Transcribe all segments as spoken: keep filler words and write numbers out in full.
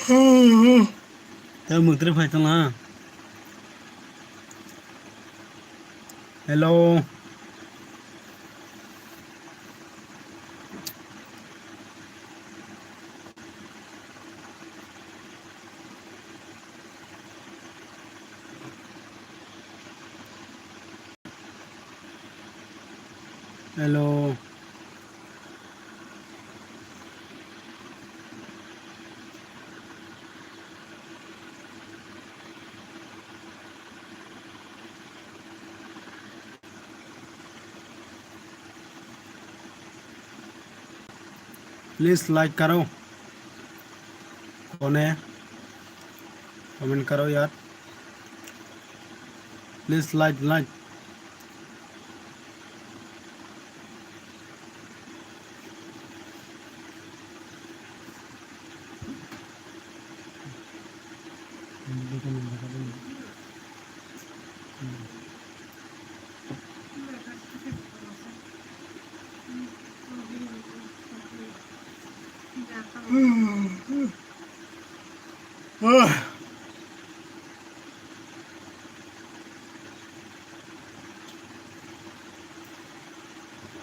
Tei mwtri phai tong ha. Hello. Hello. Please like karo. Kone comment karo yaar. Please like, like.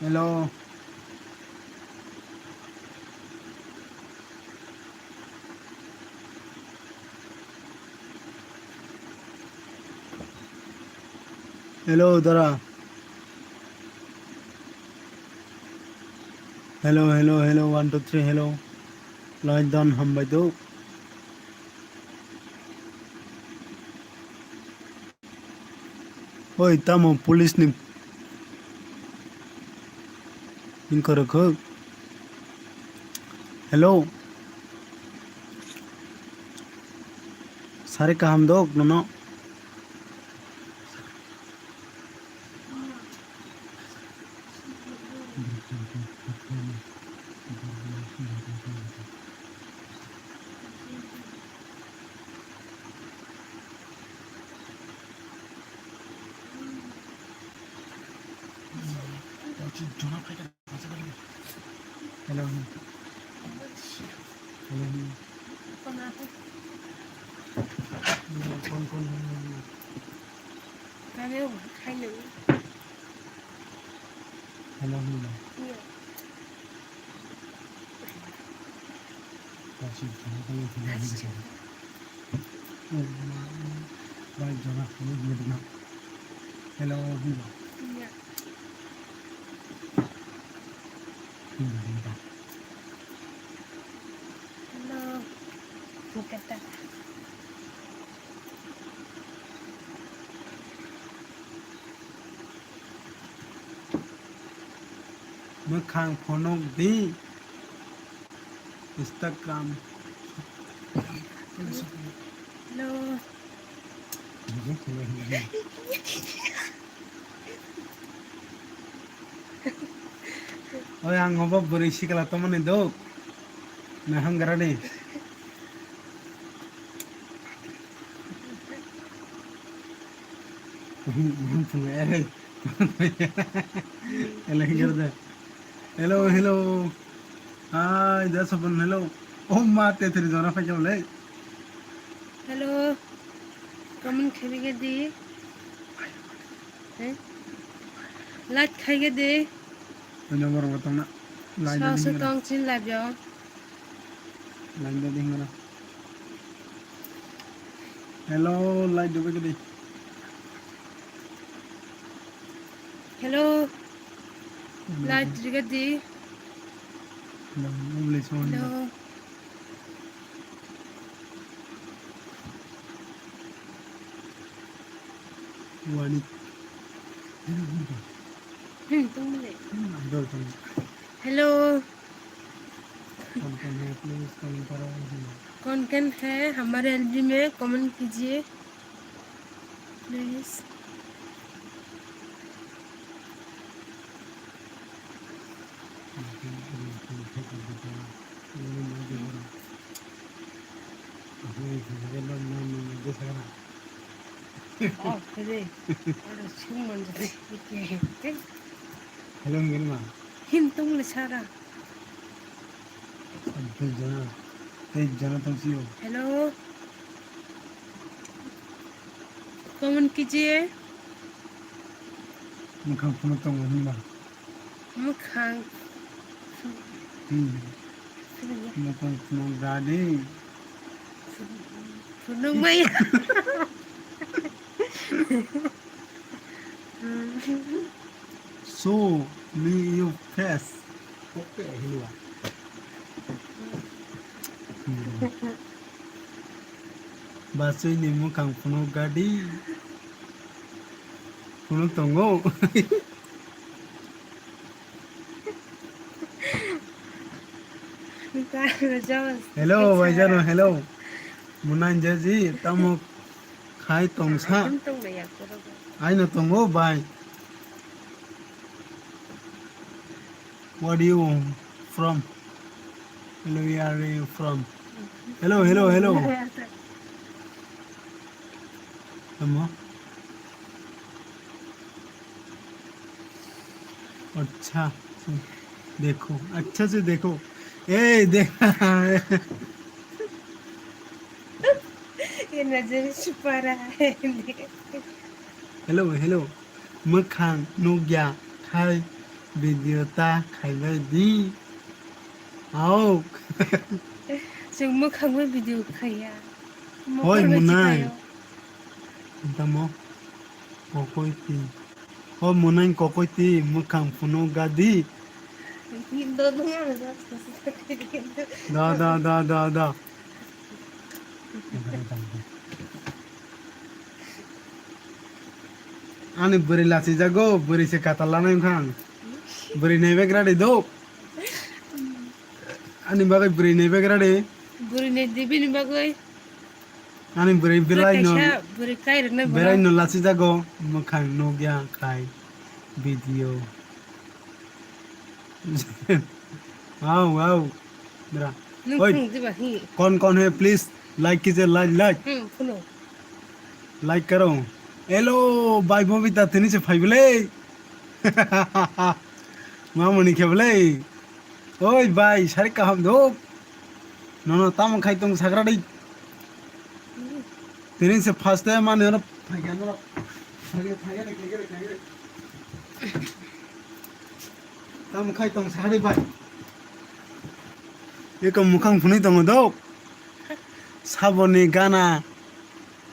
Hello. Hello, dara. Hello, hello, hello, one, two, three, hello. Lai don hambai do. Oi, tamo police ni. Inkorok. Hello. Sari kaham dok nono. Hello. Hello. Hello. Hello. Hello. Mwkhang phunuk di. Instagram. Hello. Oi, ang obo bwrwi sikla tongmani dok. Nahang grani. Hello, hello, hello. Hi, that's open. Hello. Oh, ma, te three jona phai jole. Hello. Comment khaibigedi. Eh? Like khaigedi. Number botong na. Like. Sa sa tong chin live yo. Line da ding mana? Hello, light dubai kedi. Hello. Light rigadi. Hello, obli sound. Hello. Wani. Hmm, tungmale. Hmm, dol tong. Hello. कौन कौन है, please comment करो। कौन कौन है हमारे एलजी में, कमेंट कीजिए please. Oh, kede. Ada sung manjadi. Hello, Nirma. Hintung le sara. Abdul Jana. Tei jana tong sio. Hello. Comment kijiye. Mukhang phunuk tongo hinba. Mukhang. Hmm. Mukhang phunuk dadi. Phunuk maya. Show me your face. Okay, hinba. Bachwi ni mukhang phunuk gadi. Phunuk tongo. Hello, bhai jano, hello. Munai jaji, tamo khai tongsa. Aino tongo, bhai. What do you from? Hello, where are you from? Hello, hello, hello. Tamo? अच्छा से देखो, अच्छा से देखो। ए, देख। ये नजर छुपा रहा है। Hello, hello. Mwkhang nukya khai video ta khaibai di. Au. Chwng mwkhang bai video khaiya. Hoi, mokol bai munai. Chikhayo. Tamo. Kokoi ti. O munang kokoi ti mukhang phunuk gadi. Da, da, da, da, da. Ani bwrwi lachijago, bwrwi se katal lanai wngkha ang. Bwrwi naibagra de do. Ani bagwi bwrwi naibagra de. Bwrwi nai di bini bagwi. Ani bwrwi belai no, kaisa bwrwi kai rwknai belai bono. No lachijago, mwkhang nukya khai video. Wow, wow. Bra. Nung oi, phung diba hi? Kon kon hai, please like kije, like, like. Hmm, phuno. Like karo. Hello, bhai Bobita, tini se phai bwle. Mamuni khe bwle. Oi bhai, sari kaham do. Nono tamo khai tong sagra dei. Tini se first time mane oro phai khe oro. Phai khe, phai khe, phai khe, phai khe. Tamo khai tong sagra dei bhai. Eko mukhang phunui tongo do. Saboni gana.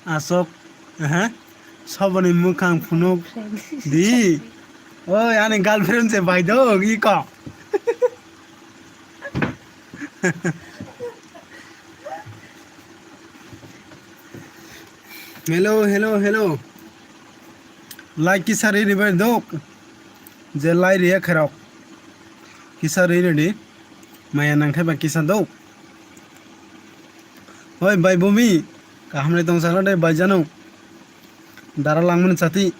Asok, aha, saboni mukhang phunuk di. Oi, ani girlfriend se bai do, iko. Hello, hello, hello. Like kisa ri ri bai do. Je lai ri ya kherok. Kisa ri ri di. Maya nang thai ba kisa do. Hoi, bai Bumi, kaham ni tong sakha de bai jano. Dara langmani chati.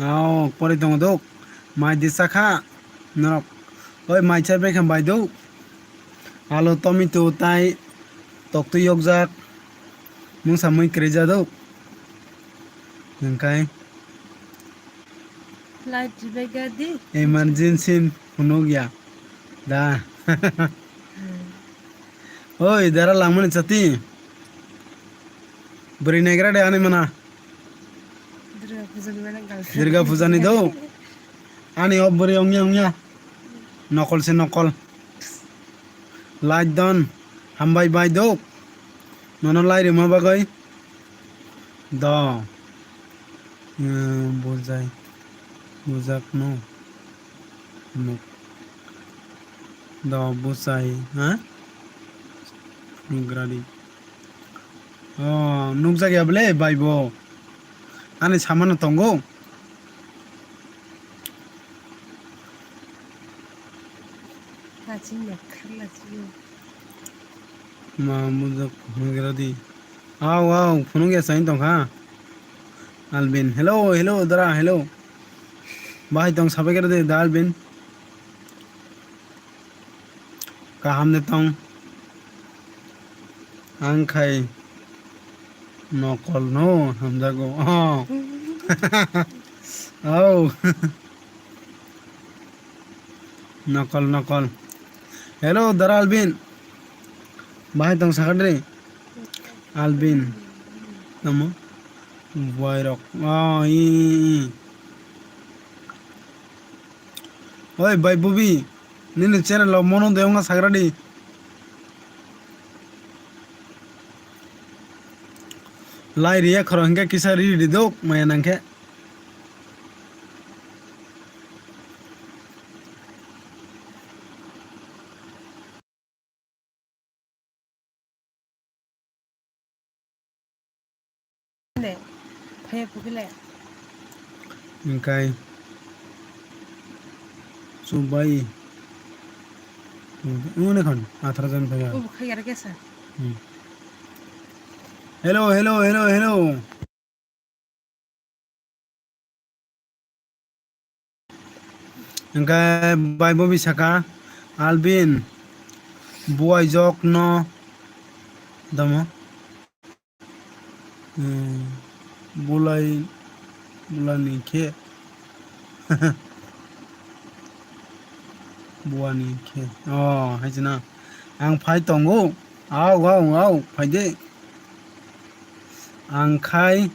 Ao, pori tongo do. Mai di sakha. Norok. Hoi, mai chai bai kha bai do. Alu, tomato, tai, toktwi yokjak. Mungsa mui kwrwi ja do. Hingkai. Light ribai ga di. Emergency phunuk ya. Da. Hmm. Oi, dara langmani chati. Bwrwi naigra de ani mana. Durga puja ni mana gal. Durga puja ni do. Ani o bwrwi ongya ongya. Nokol se nokol. Light don. Hambai bai do. Nono lai rima bagwi. Do. Eh, bujai. Bujakno. Nuk. Do bujai, ha? Nugradi. Oh, nukjak ya bwle, bai bo. Ani samano tongo. Lachimya kharla chiyo. Ma mujak phunukgra di. Aw, aw, phunukya sain tongkha. Alvin, hello, hello, dara, hello. Bahai tong sabai kra de, da Alvin. Kaham de tong. Ang khai nokol no hamjago. Oh. Oh. Nokol, nokol. Hello, Dara Albin. Bahai tong sakadri? Albin. Tamo? Buai rok. Oh, i, i, i. Oi, bai Bubi. Nini channel o mono de wngna sagradi. Lai riya khoro hingke kisa ri ri dok maya nangke. Hingkai chubai. Uni khon atharo jon phaiya. Hello, hello, hello, hello. Hingke bai Bubi saka, Albin, buai jok no, tamo, hmm, bulai, bulani khe, buani khe, oh, hai se na, ang phai tongo, au, au, au, phai de, ang khai,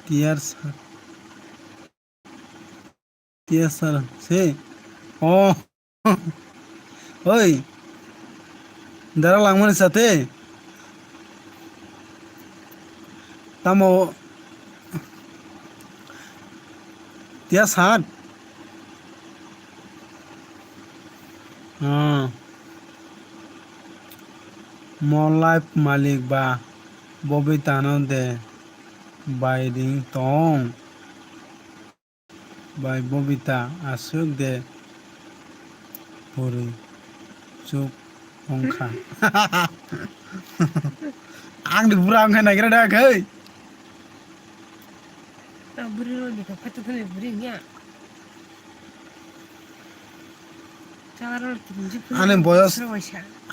tiyar sa. Yes, sir. Se. Oh. Oi. Dara langmani sate. Tamo. Tiya sat. Ah. Mo life malik ba Bobita no de bai ring tong. Bai Bobita aswk de puri chuk wngkha. Ang de bura wngkha nagira da khe. Ta buri roi de ka phato thani buri nya. Ani boyos,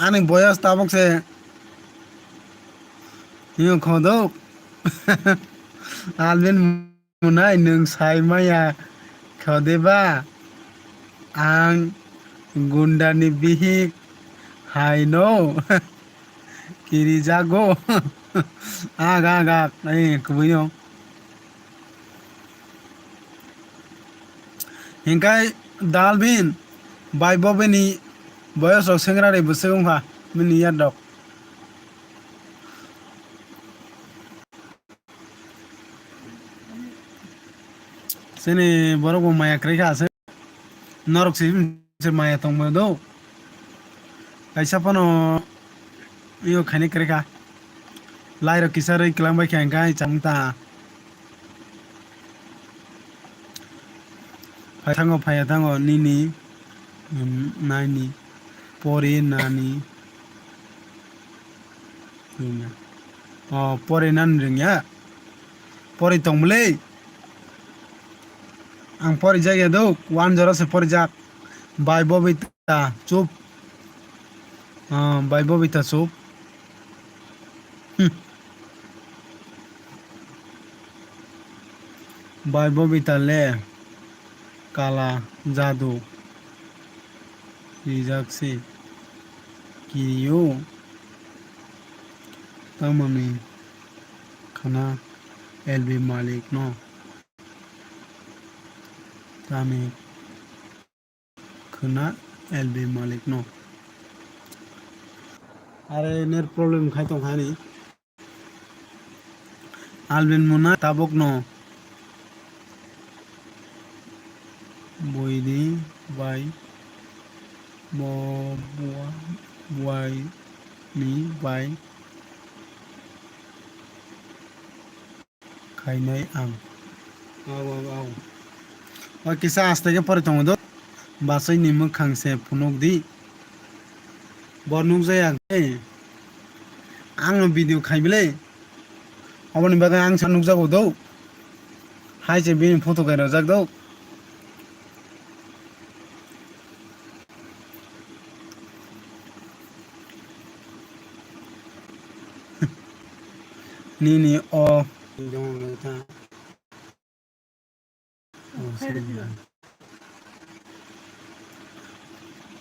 ani boyos tabok se yung khodok. Alvin. Munai nwng sai maya kho de ba? Ang gundani bihik hai no kirijago. Ag, ag, ag, eh, kubui no. Hingkai dalbin bai bobini boyos rok sengra de bwswk wngkha bini yar dok. Chini borok bo maya kwrwi kha se. Norok se, se maya tongma do. Kaisa phano yo khaini kwrwi kha. Lai rok kisa rwi kwlang bai kha hingkhe ai chang ta. Phai thango, phaiya thango nini, mm, naini, pori nani. Oh, pori nan ringya. Pori tongmole. Ang pori jagya do, one zero se pori jak. Bai Bobita, chup. Ah, bai Bobita, chup. Hmm. Bai Bobita le kala jadu rijak se kiriyo tamoni khana L B Malik no tami khna L B Malik no. Are net problem khai tong hani. Alvin Muna tabok no. Boini bai. Bo, bua, buai ni bai. Khainai ang. Au, au, au. O kisa aste khe pori tongo do. Basai ni mwkhang se phunuk di. Bo nukjaya khe. Ang no video khai bile. Oboni bagwi ang sa nukjago do. Hai se bini photo kai rojak do. Nini o.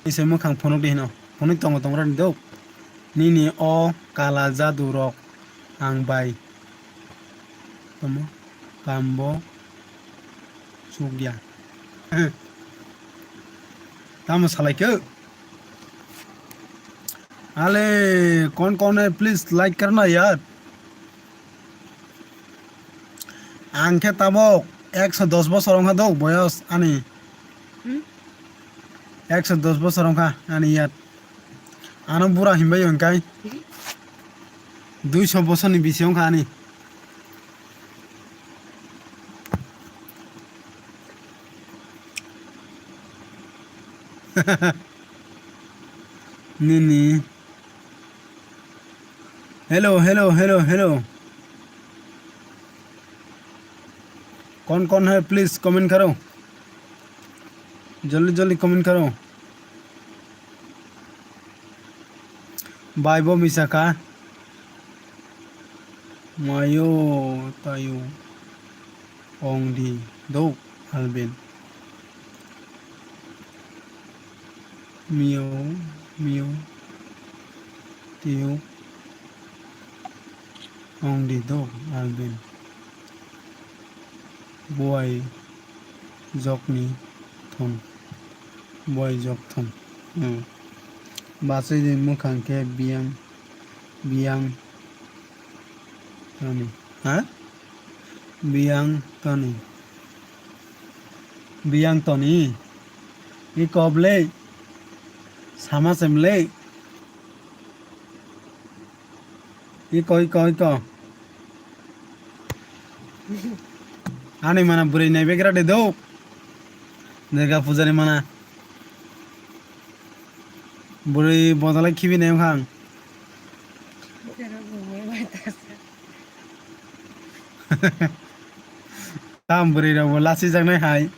Ise mwkhang phunuk di hino. Phunuk tongo tongra ni dok. Nini o kala jadu rok ang bai. Tamo kambo sugya. Tamo salai khe. Ale kon kon hai please like karna yaar. Ang khe tabok ekso dos bosor wngkha dok boyos ani. Hmm? Ekso dos bosor wngkha ani yat. Ano bura hinbai wngkai. Duiso bosorni bisi wngkha ani. Nini. Hello, hello, hello, hello. कौन कौन है please comment करो, जल्दी जल्दी कमेंट करो। Bai bo misa kha. Mayo tayo ong di do Alvin. Mio mio tiyo ong di do Alvin. Buai jokni thong. Buai jok thong. Hmm. Bachwi di mwkhang khe biyang, biyang toni. Ha? Biyang toni. Biyang toni. I kob le. Sama sem le. Iko, iko, iko. Ani mana bwrwi nai begra de do. Durga puja ni mana. Bwrwi bodolai khibi nai wngkha ang. Tam bwrwi rok bo lasi jak nai hai.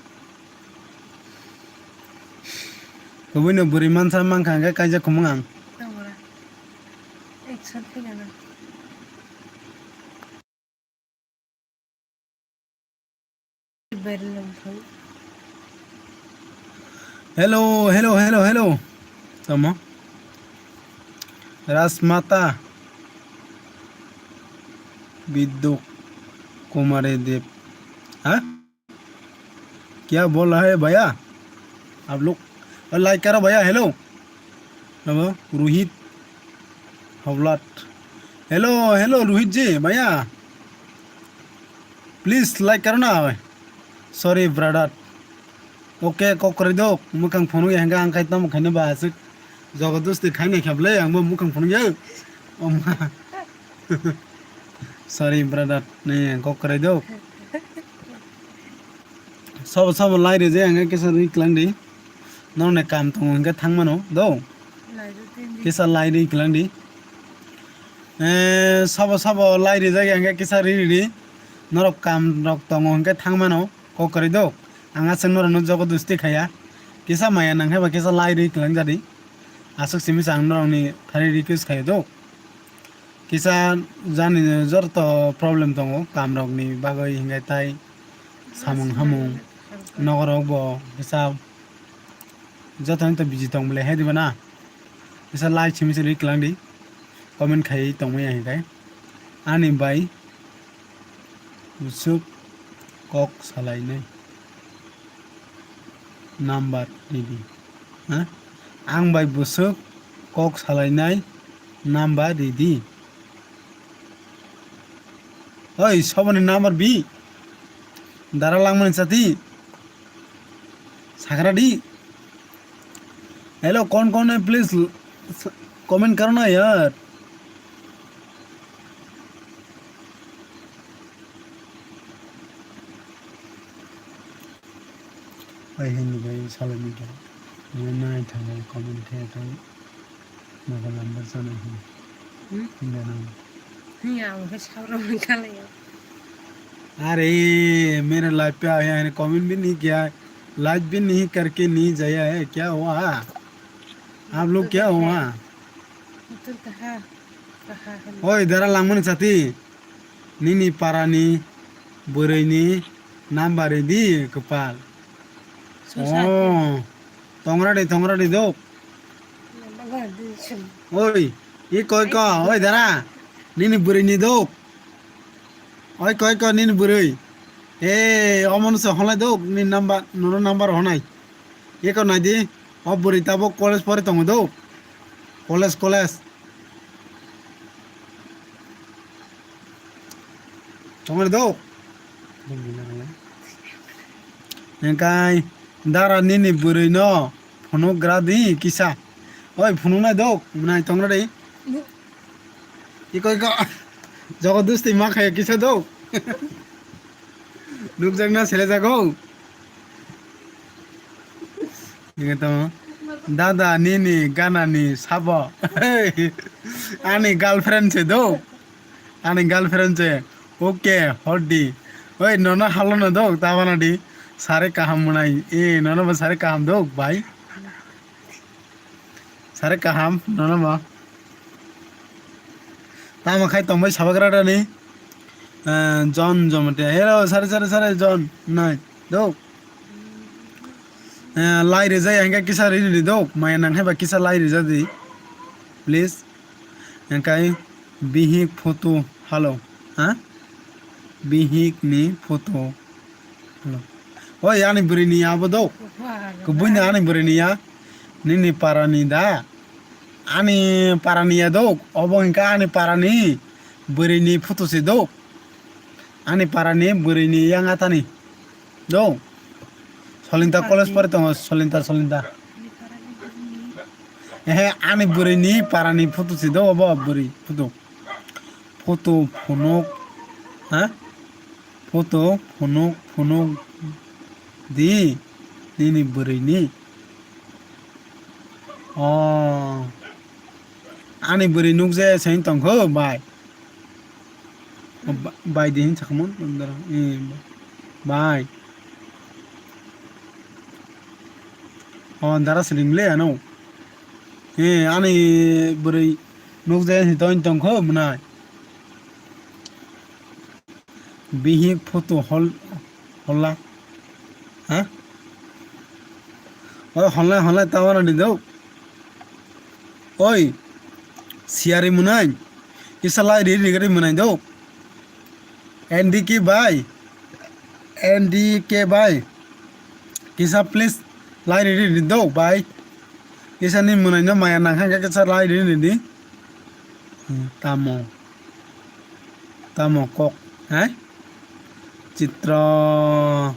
Kubui no bwrwi mansa mankha hwnkhe kaijak khumung ang. Tongo ra. Action khaina na. Viral wngthang. Hello, hello, hello, hello. Tamo? Rajmata Biduk Kumare Dev. Ha? क्या बोल रहा है भैया आप लोग? और लाइक करो भैया। हेलो, हेलो रोहित हवलाट। हेलो, हेलो रोहित जी भैया, प्लीज लाइक करो ना। Sorry brother. Okay, kok kwrwi dok, mwkhang phunuk ya hwnkhe ang khai tamo khaina ba aswk jogodosti khaina kheble ang bo mwkhang phunuk ya. Oma. Sorry brother, ne kok kwrwi dok. Sabo sabo lai rwjai ang kisa rwi klang di. Nong ne kam tongo hwnkhe thang mano do. Kisa lai rwi klang di. Eh, sabo sabo lai rwjak ang kisa rwi rwi di. Norok kam rok tongo hwnkhe thang mano. Kok kwrwi dok. Ang aswk norokno jogodosti khaya. Kisa maya nang khe ba kisa lai rwi kwlang jadi. Aswk simi sa ang norokni thani request khayo dok. Kisa jani joto problem tongo, kam rokni bagwi hingai tai samung hamung nogorok bo kisa joto to busy tong bole hai diba na. Kisa lai simi se rwi kwlang di. Comment khai tong maya hingai. Ani bai Bwswk kok salainai number ridi. Ha? Ang bai bwswk kok salainai number ridi. Oi, soboni number bi? Dara langmani sati. Sakradi. Hello, कौन कौन है? Please comment करो ना यार। Oi, hindi bai salai ni kha. Nai thang comment khe thang. Mobile number sana hi. Hmm? Hindi na. Hindi, ang khe sabrang khalai. अरे, मेरे लाइव पे आया है, कमेंट भी नहीं किया है, लाइव भी नहीं करके नहीं जाया है, क्या हुआ? आप लोग क्या हुआ? Utul kaha, kaha hal. Oi, dara langmani sati. Nini parani bwrwini number ridi kwpal. Susa. Oh. Tongra de, tongra de dok. Oi, iko, iko, oi dara, nini bwrwi ni dok. Oi, iko, iko, nini bwrwi. E, omo no se honai dok, nini number, nono number honai. Iko nai di, o bwrwi tabok college pori tongo dok. College, college. Tongmani do. Engkai dara nini bwrwi no phunuk gra di kisa. Oi phunuk nai do, nai tongra di. Iko iko. Jogo dusti ma khayo kisa do. Nukjak na sele jago. Inge tamo. Dada nini gana ni sabo. Ani girlfriend se do. Ani girlfriend se. Okay, hot di. Oi, nono halo no do, tabana di. Sare kaham munai. E, nono ba sare kaham do, bai. Sare kaham, nono ba. Tamo khai tongbai sabagra dani. Eh, John Jamatia. Hello, sare, sare, sare, John. Nai, do. Eh, lai rijai, hingke kisa ri ri do. Maya nang hai ba kisa lai rija di. Please. Hingkai bihik photo. Hello. Ha? Bihik ni photo. Hello. Oi, ani bwrwi ni abo do. Kubui ni ani bwrwi ni ya. Nini para ni da. Ani para ni ya do. Obo hingka ani para ni bwrwi ni photo se do. Ani para ni bwrwi ni yang atani. Do. Solinta college pore tongo, Solinta, Solinta. Ehe, ani bwrwi ni para ni photo se do, obo bwrwi photo. Photo phunuk, ha? Photo phunuk, phunuk di, nini bwrwi ni. Oh. Ani bwrwi nukje se tongkho, bai. O ba-, bai de hin sakhamon, dara. Eh, bai. O, dara slim le ano. Eh, ani bwrwi nukje hin tong tongkho, mwnai. Bihik photo hol, hola. Ha? O, holnai, holnai, tawana di do. Oi, siari munai. Kisa lai ri ri ri munai do. N D K bai. N D K bai. Kisa please lai ri ri ri do bai. Kisa ni munai no maya nang kha kisa lai ri ri di. Hmm, tamo. Tamo kok, hai? Chitra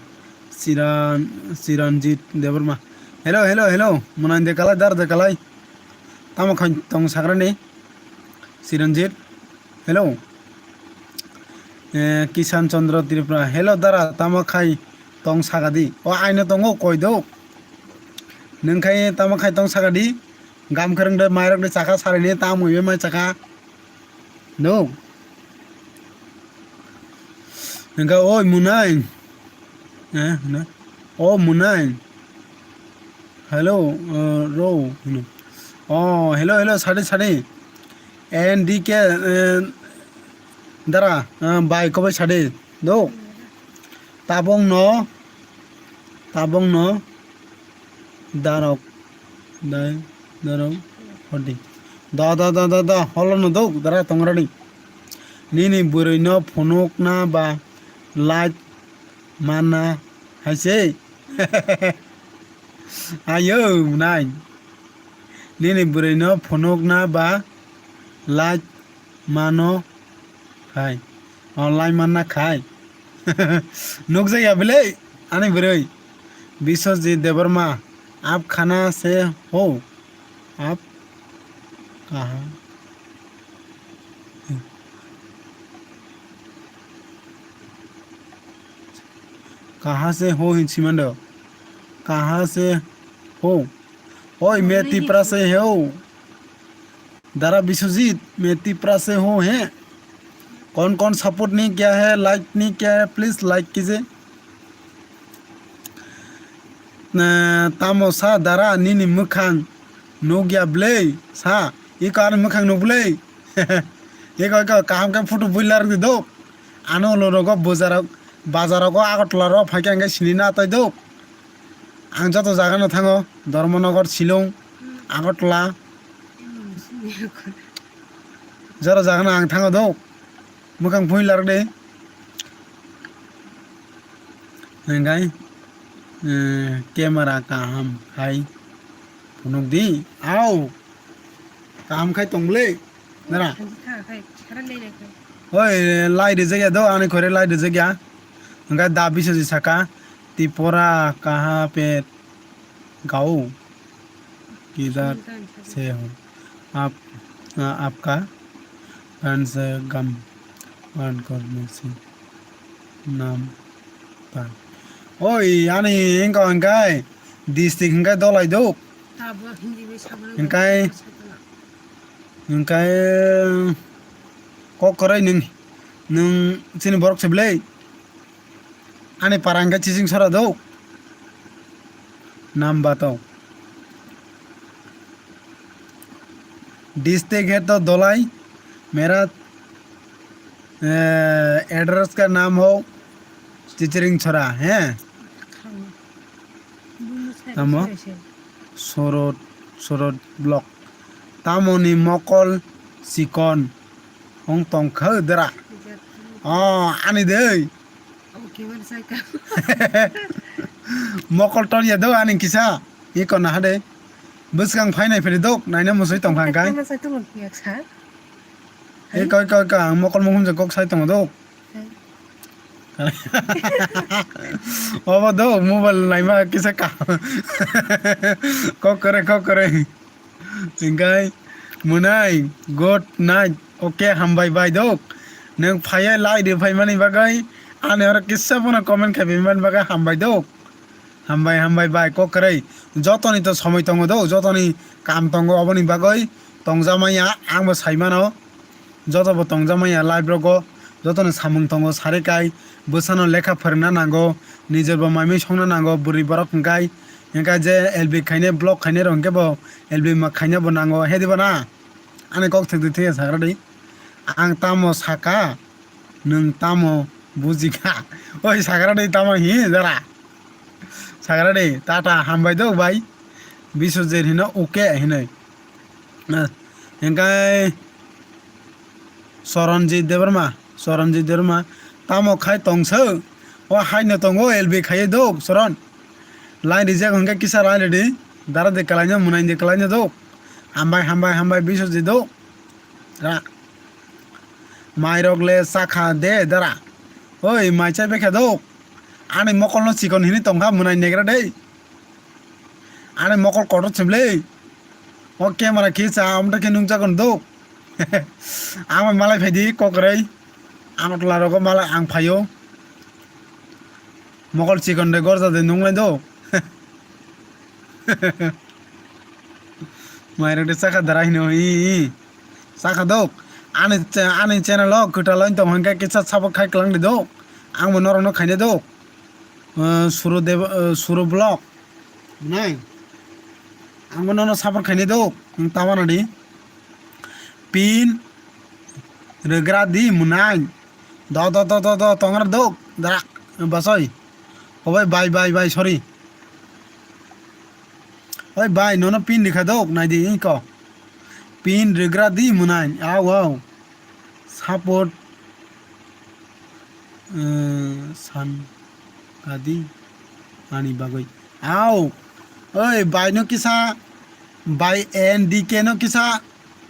Chiran, Chiranjit Debbarma. Hello, hello, hello. Munai de kalai, dar de kalai. Tamo khai tong sagrani. Chiranjit. Hello. Eh, Kishan Chandra Tripura. Hello, dara. Tamo khai tong sagadi. O aino tongo koi do. Nung khai tamo khai tong sagadi. Gam khereng de mairok de chaka sarini tamo ibe mai chaka. No. Hingke, "Oi, Munai." Eh, na? "O, Munai." "Hello, uh, ro." Hino. "Oh, hello, hello, sadi, sadi." N D K, eh, dara, eh, bai kobai sadi. Do. Tabong no. Tabong no. Darok, dai, darok, hodi. Da, da, da, da, da, holo no dok, dara tongrani. Nini bwrwi no phunuk na ba light mana hai se. Ayo, nai. Nini bwrwi no phunuk na ba light mano khai. Online manna khai. Nukjakya bwle, ani bwrwi. Biswajit Debbarma, "Aap khana se ho?" Aap kaha? Kaha se ho hin simando? Kaha se ho? Oi, main Tipra se ho? Dara Biswajit, main Tipra se ho he? कौन कौन support नहीं किया है, like नहीं किया है, please like कीजिए। Na, tamo sa dara nini mwkhang nukya bwle sa, iko ani mwkhang nuk bwle. Iko, iko, kaham khe photo builar di do. Ano ulo rogo bozaro, bazaro go Agartala ro phaikhe ang khe sini na toi do. Ang joto jaga no thango, Dharmanagar, Shillong, Agartala, Jora jagana ang thango do. Mwkhang phui larok de. Hingkai, eh, camera kaham khai phunuk di. Au. Kaham khai tong bwle. Nara. Oi, lai rijak ya do, ani khore lai rijak ya. Hingkai da bisoji saka. Tipora kaha pe gao. Kidar se ho. Aap, ah, aapka kaun sa gam, kaun kaun se naam tha? Oi, ani hingka hingkai district hingkai dolai do. Hingkai, hingkai kok kwrwi nwng, nwng chini borok se bwle. Ani para hingke Chiching Sora do. Naam batao. District hai to Dholai. Mera, eh, address ka naam ho Chichiring Chora, he? Tamo? Sorot, Sorot block. Tamoni mokol chikon. Ong tongkha dara. Oh, ani dei. Mokol ton ya do ani kisa. Iko na hade. Bwskang phainai phiri dok, naina musui tongkha hingkai. Iko, iko, iko, ang mokol mukhum je kok sai tongo dok. Obo do mobile naima kisa ka. Kok kore, kok kore. Hingkai mwnai, good night. Okay, hambai bai dok. Nwng phaiya lai de phaimani bagwi ani oro kisa phano comment khai phaimani bagwi hambai dok. Hambai, hambai bai, kok kwrwi. Jotoni to somoi tongo do, jotoni kam tongo, oboni bagwi tongjakmaya, ang bo sai mano. Joto bo tongjakmaya life rogo, jotono samung tongo, sari kai, bwsano lekha phrwngna nango, nijor bo mai mui songna nango, bwrwi borok hwnkhe, hwnkhe je L B khainai, block khainai rok hwnkhe bo L B ma khaina bo nango, he diba na? Ani kok thwk di thwiya sagra di. Ang tamo saka, nwng tamo bujikha. Oi sagra di tamo hi jara. Sagra di, tata hambai do bai. Biswajit hino uke hinoi. Ah, hingkai Soronjit Debbarma, Soronjit Debbarma, tamo khai tongso? O haino tongo L B khaiye dok, Soron. Line rijak hwnkhe kisa line ridi. Dara de kalaino, mwnai de kalaino dok. Hambai, hambai, hambai, Biswajit dok. Ra. Mairok le chakha de, dara. Oi, mai chai bekha dok. Ani mokolno chikon hini tongkha, mwnai negra de. Ani mokol kotor se bwle. O camera kisa amtwkhe nukjakgo dok. Ang bai malai phaidi kokrwi. Ang tla rogo malai ang phaio. Mokol chikon de gorja de nunglai do. Mairok de chakha dara hino i, i. Chakha dok. Ani cha-, ani channel o kwtal oi tong hwnkhe kisa support khai kwlang di dok. Ang bo norok no khaina dok. Eh, Suru Deb-, eh, Suru Vlog. Nai. Ang bo nono support khaina dok. Nwng tamo nadi. Pin. Rwgra di mwnai. Do, do, do, do, do, tongra dok. Dara. Basoi. Obai, bai, bai, bai, sorry. Oi bai, nono pin rikha dok, nai di iko. Pin rwgra di mwnai, au, au. Support, eh, san kadi ani bagwi. Au. Oi, bai no kisa, bai N D K no kisa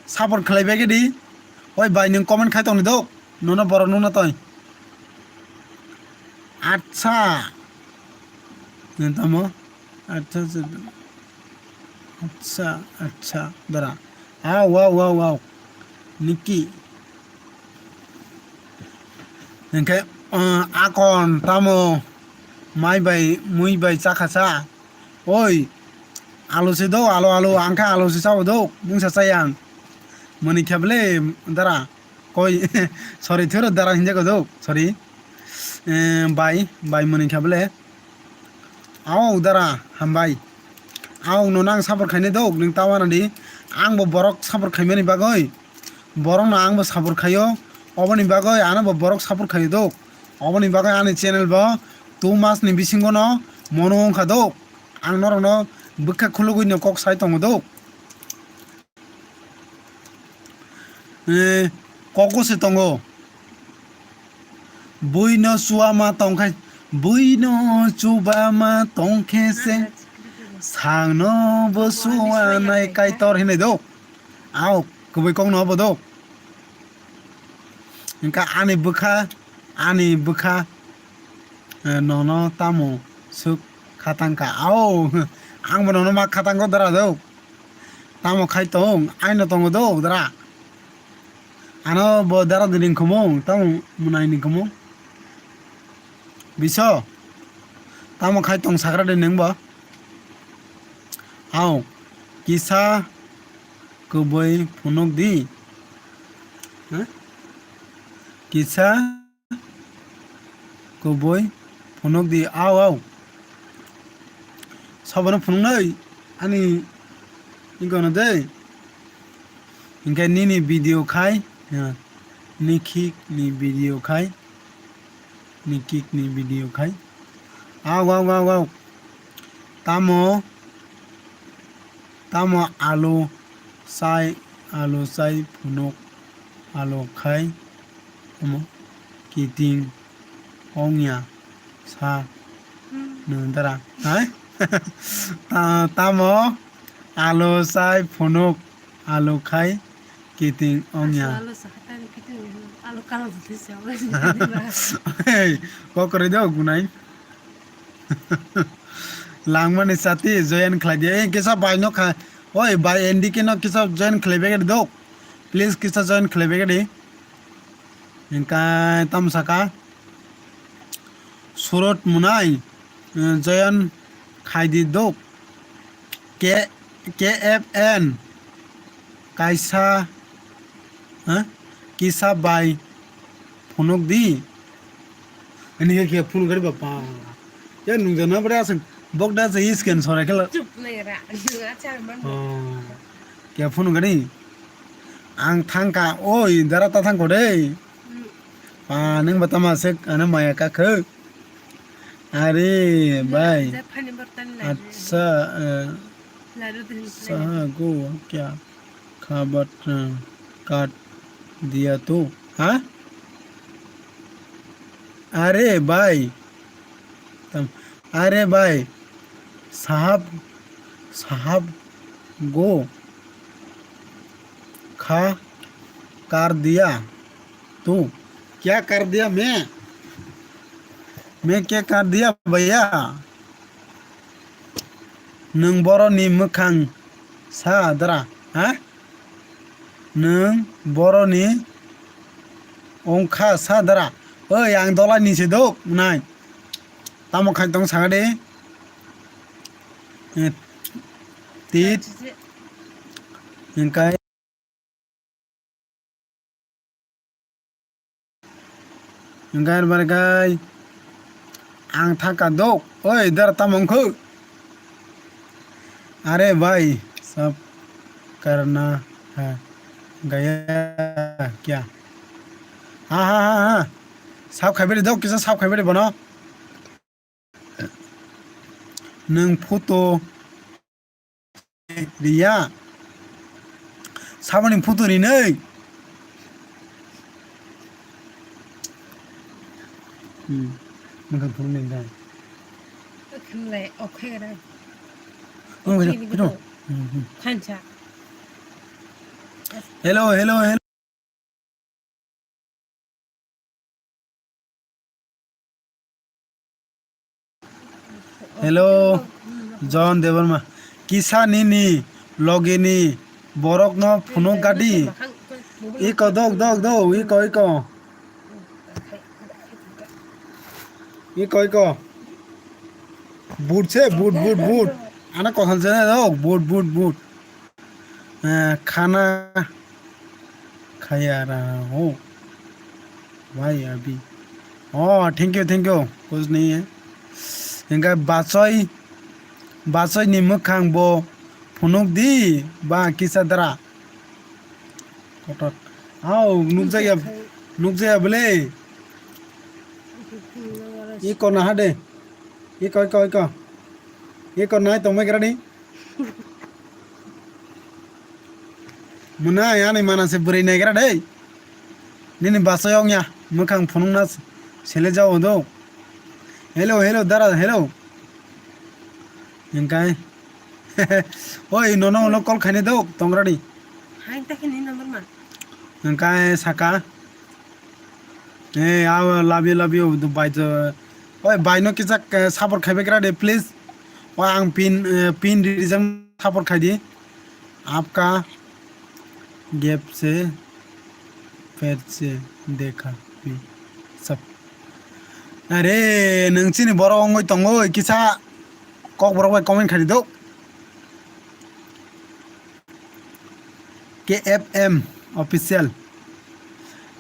support khlai bai di. Oi, bai nwng comment khai tong di dok. Nono borok nukna toi. Acha. Nwng tamo? Acha, acha. Acha, acha. Dara. Ah, wow, wow, wow. Niki. Hingke, ah, akon tamo mai bai, mui bai chakha cha. Oi, alu se do, alu, alu, ang khe alu se chao do, mungsa chai ang. Mani khe bele, dara, koi, sorry, thero dara hinja ko do, sorry. Eh, bai, bai mani khe bele. Ao, dara, hambai. Ao, no nang support khainai do, nwng tawana di. Ang bo borok support khaimani bagoi. Borokno ang bo support khaio, oboni bagoi ano bo borok support khaio do. Oboni bagoi ani channel bo two mas ni bisingo no mono wngkha do. Ang norokno bwkha khulugwi no kok sai tongo do. Eh, koko se tongo. Buino chuama tongkhe, buino chubama tongkhe se, sangno bo chuanai Kaitor hinwi do. Ao, kubui kokno obo do. Hingkha ani bwkha, ani bwkha, eh, nono tamo swk khatangkha. Ao, angbo nono ma khatangkho dara do. Tamo khai tong, aino tongo do, dara. Ano bo dara di ringkhumung, tamo mwnai ringkhumung. Biso, tamo khai tong sakra de nengbo. Ao, kisa kubui phunuk di. Ha? Kisa kubui phunuk di, ao, ao. Sabano phunuknai, ani ingkano de. Hingke nini video khai, ya, Nikhik ni video khai, Nikhik ni video khai. Ao, ao, ao, ao. Tamo, tamo alu sai, alu sai phunuk, alu khai. Omo kiting ongya sa nwng dara, hai? Ta-, tamo alu sai phunuk, alu khai kiting ongya. Alu sa hatari kiting, alu kalam putih sa. Hey, kok kore do gunai. Langmani sati join khlai di. Eh, kisa bai no kha. Oi, bai N D K no kisa join khlai bag di dok. Please kisa join khlai bag di. Hingkai tam saka. Surot munai, eh, join khai di dok. K, K F N. Kaisa, ha? Kisa bai phunuk di. Ani khe khe phunuk gari bapa. Ya nung jana bada aseng bok da se scan sora khela. Chup nai ra. Nung achar man. Oh. Khe phunuk gari. Ang thangka oi dara ta thangko de. Hmm. Pa nung bata ma se ana maya ka khe. Are bhai. Jab phani bortan lai. Acha, eh, Lalu din. Saha go kya khabar, eh, kaat diya tu, ha? Are bhai. Tam, are bhai. Sahab, sahab go kha kar diya. Tu, kya kar diya main? Main kya kar diya bhaiya? Nwng boroni mwkhang sa dara, ha? Nwng boroni ongkha sa dara. Oi, ang dolai ni se dok, nai. Tamo khai tong saka de. Eh, tit. Hingkai. Hingkai, hingkai. Ang thaka dok. Oi, dar tamong khu. Are bhai, sab karna hai. Gaya kya? Ha, ha, ha, ha. Sab khai beri dok, kisa sab khai beri bono. Nwng photo riya. Saboni photo rinai. Hmm. Mungkin phone ni dai. Khamlai, okhai ra. Oh, hello, hello. Hmm, hmm. Khancha. Hello, hello, hello. Hello, John Debbarma. Kisa nini logini borok no phunuk gadi. Iko dok, dok, dok, iko, iko. Iko, iko. But se, but, but, but. Ana kothal se dok, but, but, but. Eh, khana khaya raha ho. Bhai abhi. Oh, thank you, thank you. Kuch nahi hai. Hingkai bachoi, bachoi ni mwkhang bo phunuk di ba kisa dara. Kotor. Au, nukjaya, nukjaya bole. Iko naha de. Iko, iko, iko. Iko nai tongmai grani. Mwnai ani mana se bwrwi naigra dei. Nini bachai ongya mwkhang phunukna sele jao do. Hello, hello, dara, hello. Hingkai. Oi, nono ulo call khaini do, tongrani. Hai, ta khe ni number ma. Hingkai saka. Eh, aw, love you, love you, do bai do. Oi, bai no kisa, eh, support khaibai kra de, please. O ang pin, eh, pin rijang support khai di. आपका gap se pher se dekha bhi sab. Are, nwng chini borok wngwi tongwi kisa kokborok bai comment khai di do. K F M official.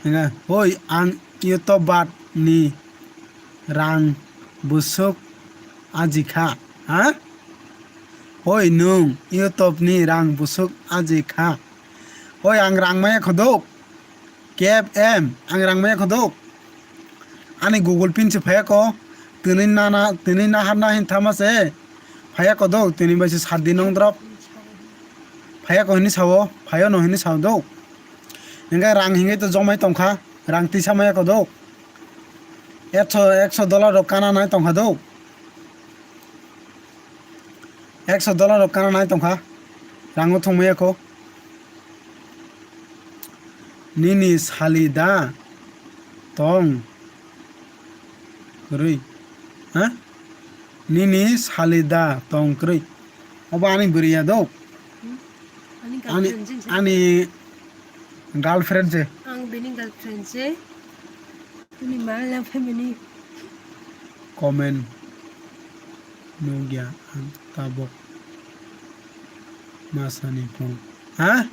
Hingkhe, hoi, ang YouTuber ni rang bwswk ajikha, ha? Hoi, nwng YouTube ni rang bwswk ajikha? Hoi, ang rang maya khodok. K F M, ang rang maya khodok. Ani Google pin se phaya ko. Tini nana, tini naharna hin thama se. Phaya khodok, tini bai se sat din nong drop. Phaya ko hini sao, phaya no hini sao do. Hingkhe rang hingkhe to jomai tongkha, rang tisa maya khodok. Ekso, ekso dollar rok kana nai tongkha do. Ekso dollar rok kana nai tongkha. Rango thwngmaya kho. Nini sali da tong kwrwi. Ha? Nini sali da tong kwrwi. Obo ani bwrwi ya do. Hmm? Ani Ani, girlfriend se. Ani girlfriend se. Ang bini girlfriend se. Bini ma la family. Comment nugya ang tabok masani phone. Ha?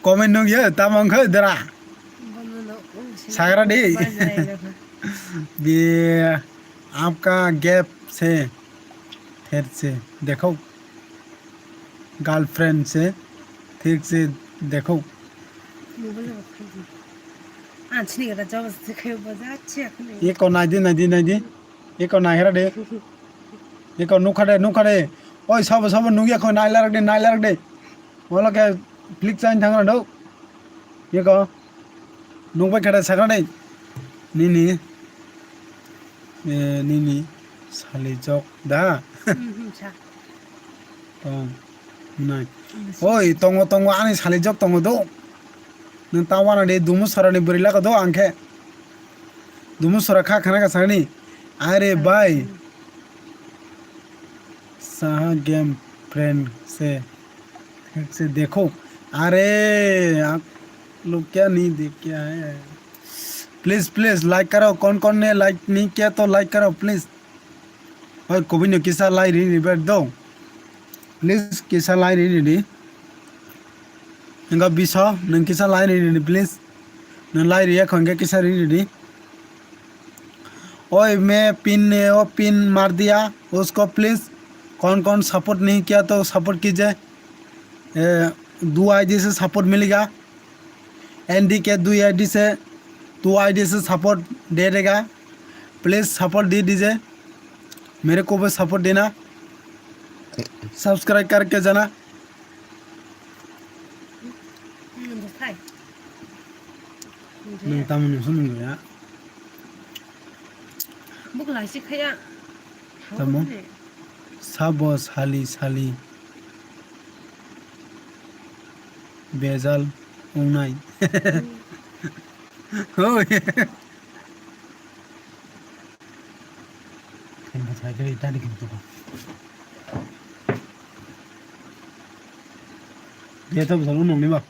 Comment nugya tamo wngkha dara. Bono no, oh, si Sagra di. Bajai na. Bi आपका gap से फिर से देखो। Girlfriend se thik se dekho. Mobile rok khaidi. Ang chini gada jawab se khayo bo ja chi akhne. Eko naidi, naidi, naidi. Eko naihera de. Eko nukha de, nukha de. Oi, sabo, sabo nugya kho, nailarak de, nailarak de. Wala ke flick chain thangra do. Eko. Nukbai kha de sakra de. Nini. Eh, nini sali jok da? Mhm, sa. Tong, nai. Mhm. Oi, tongo, tongo, ani sali jok tongo do. Nwng ta wana de dumu sora ni bwrwi laka do ang khe. Dumu sora kha khana ka sani. Are bai. Saha game friend se. ठीक से देखो। अरे, आप लोग क्या नहीं देख क्या है? Please, please, like करो। कौन कौन ने like नहीं किया तो like करो, please। Oi, kubui no kisa lai ri ri ber do. Please, kisa lai ri ri di. Enga bisa, nang kisa lai ri ri di, please. Nang lai ri ya khon ke kisa ri ri di. ओए मैं पिन ने वो पिन मार दिया उसको प्लीज। कौन कौन सपोर्ट नहीं किया तो सपोर्ट कीजिए। ए, दो आईडी से सपोर्ट मिलेगा। एनडी के दो आईडी से, दो आईडी से सपोर्ट दे देगा। प्लीज सपोर्ट दे दीजिए। मेरे को भी सपोर्ट देना। सब्सक्राइब करके जाना। Nwng tamoni phunukya? Buk laisi khaya. Tamo? Sabo sali sali bejal wngnai. Hoi. Dia to bosal unong ni ba.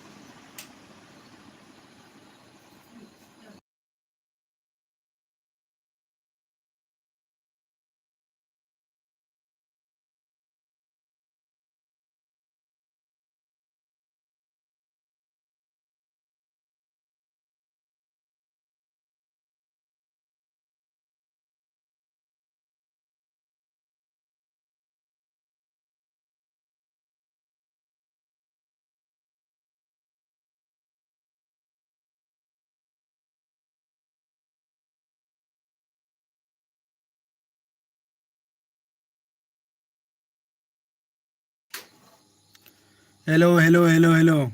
Hello, hello, hello, hello.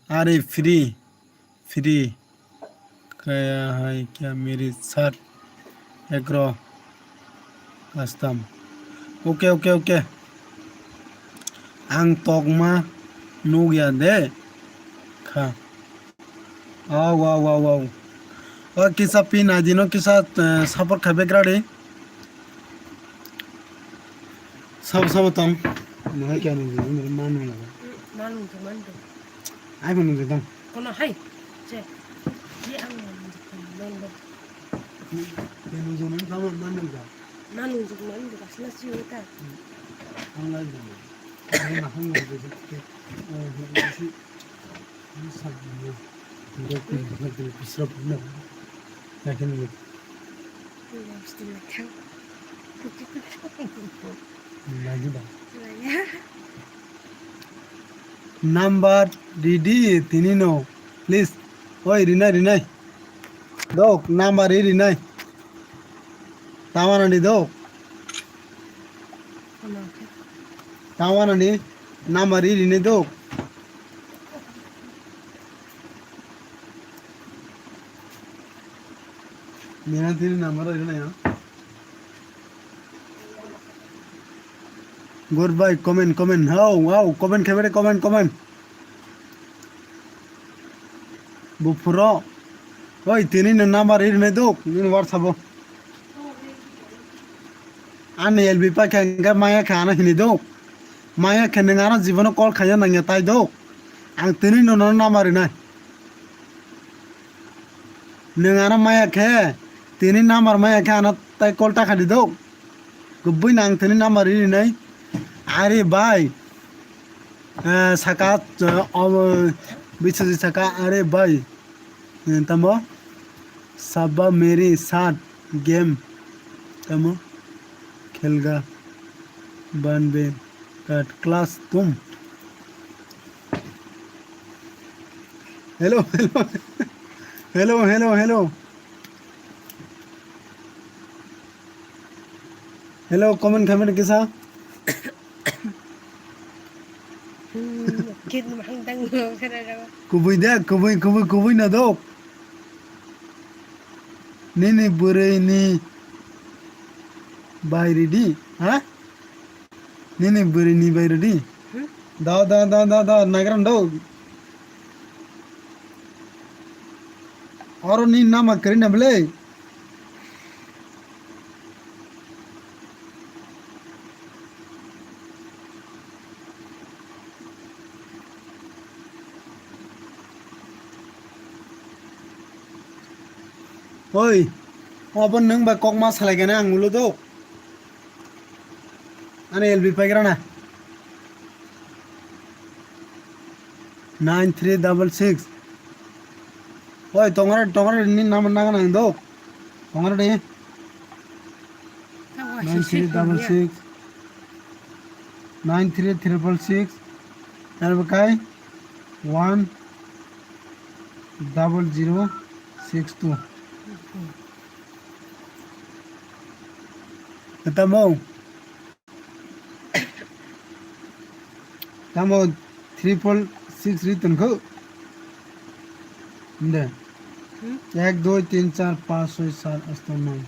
Are free, free. Kaya hai kya meri sat ekro custom. Okay, okay, okay. Ang tokma nugya de kha. Wow, wow, wow, wow. O kisa pin adino kisa, eh, support khabe gradi. Sabo, sabo tong. Nang kya nung jung, nang ma nung jung. Ma nung jung, ma nung jung. Ai ma nung jung tong. Kono hai. Che. Ye ang ma nung jung, ma nung jung. Ye nung jung, nang ma nung jung. Ma nung jung, ma nung jung, asla si uta. Ang lai jung. Ang ma hang nung jung. Eh, nung jung. Number ready tini no, please. Oi, rinai, rinai. Dok, number ri rinai. Tawana ni dok. Tawana ni number ri rinai dok. Nina tini number ri rinai ya. Goodbye, comment, comment. Hao, hao, comment khaibere, comment, comment. Buphuro. Oi, tini no number ri rinai dok, nini WhatsApp o. Ani L B pa khe hingke maya khe ano hini dok. Maya khe nung ano jibono call khaina nangya tai dok. Ang tini no no number rinai. Nung ano maya khe, tini number maya khe ano tai call ta khadi dok. Kubui nang tini number ri rinai. Are bhai. Eh, saka, eh, omo, biswajit saka, are bhai. Eh, tamo? Sabba meri saath game. Tamo? Khelga. Banbe. Kat class tum. Hello, hello. Hello, hello, hello. Hello, comment, comment kisa. Kid mahang dang kara rawa. Kubui de, kubui, kubui, kubui na dok. Nini bwrwi ni bai ridi, ha? Nini bwrwi ni bai ridi. Hmm? Da, da, da, da, da, nagram do. Oro ni nama kari na bwle. Oi, obo nwng bai kok ma salai gana ang ulo do. Ani L B paigra na. Nine three double six. Oi, tongare, tongare ni nama naga nang do. Tongare de. Nine three double six. Nine three triple six. Elbakai one double zero six two. Tamo. Tamo triple six ri tongkho. Nde. Hmm? Ek, dui, tin, char, panch, choi, sat, asto, noi.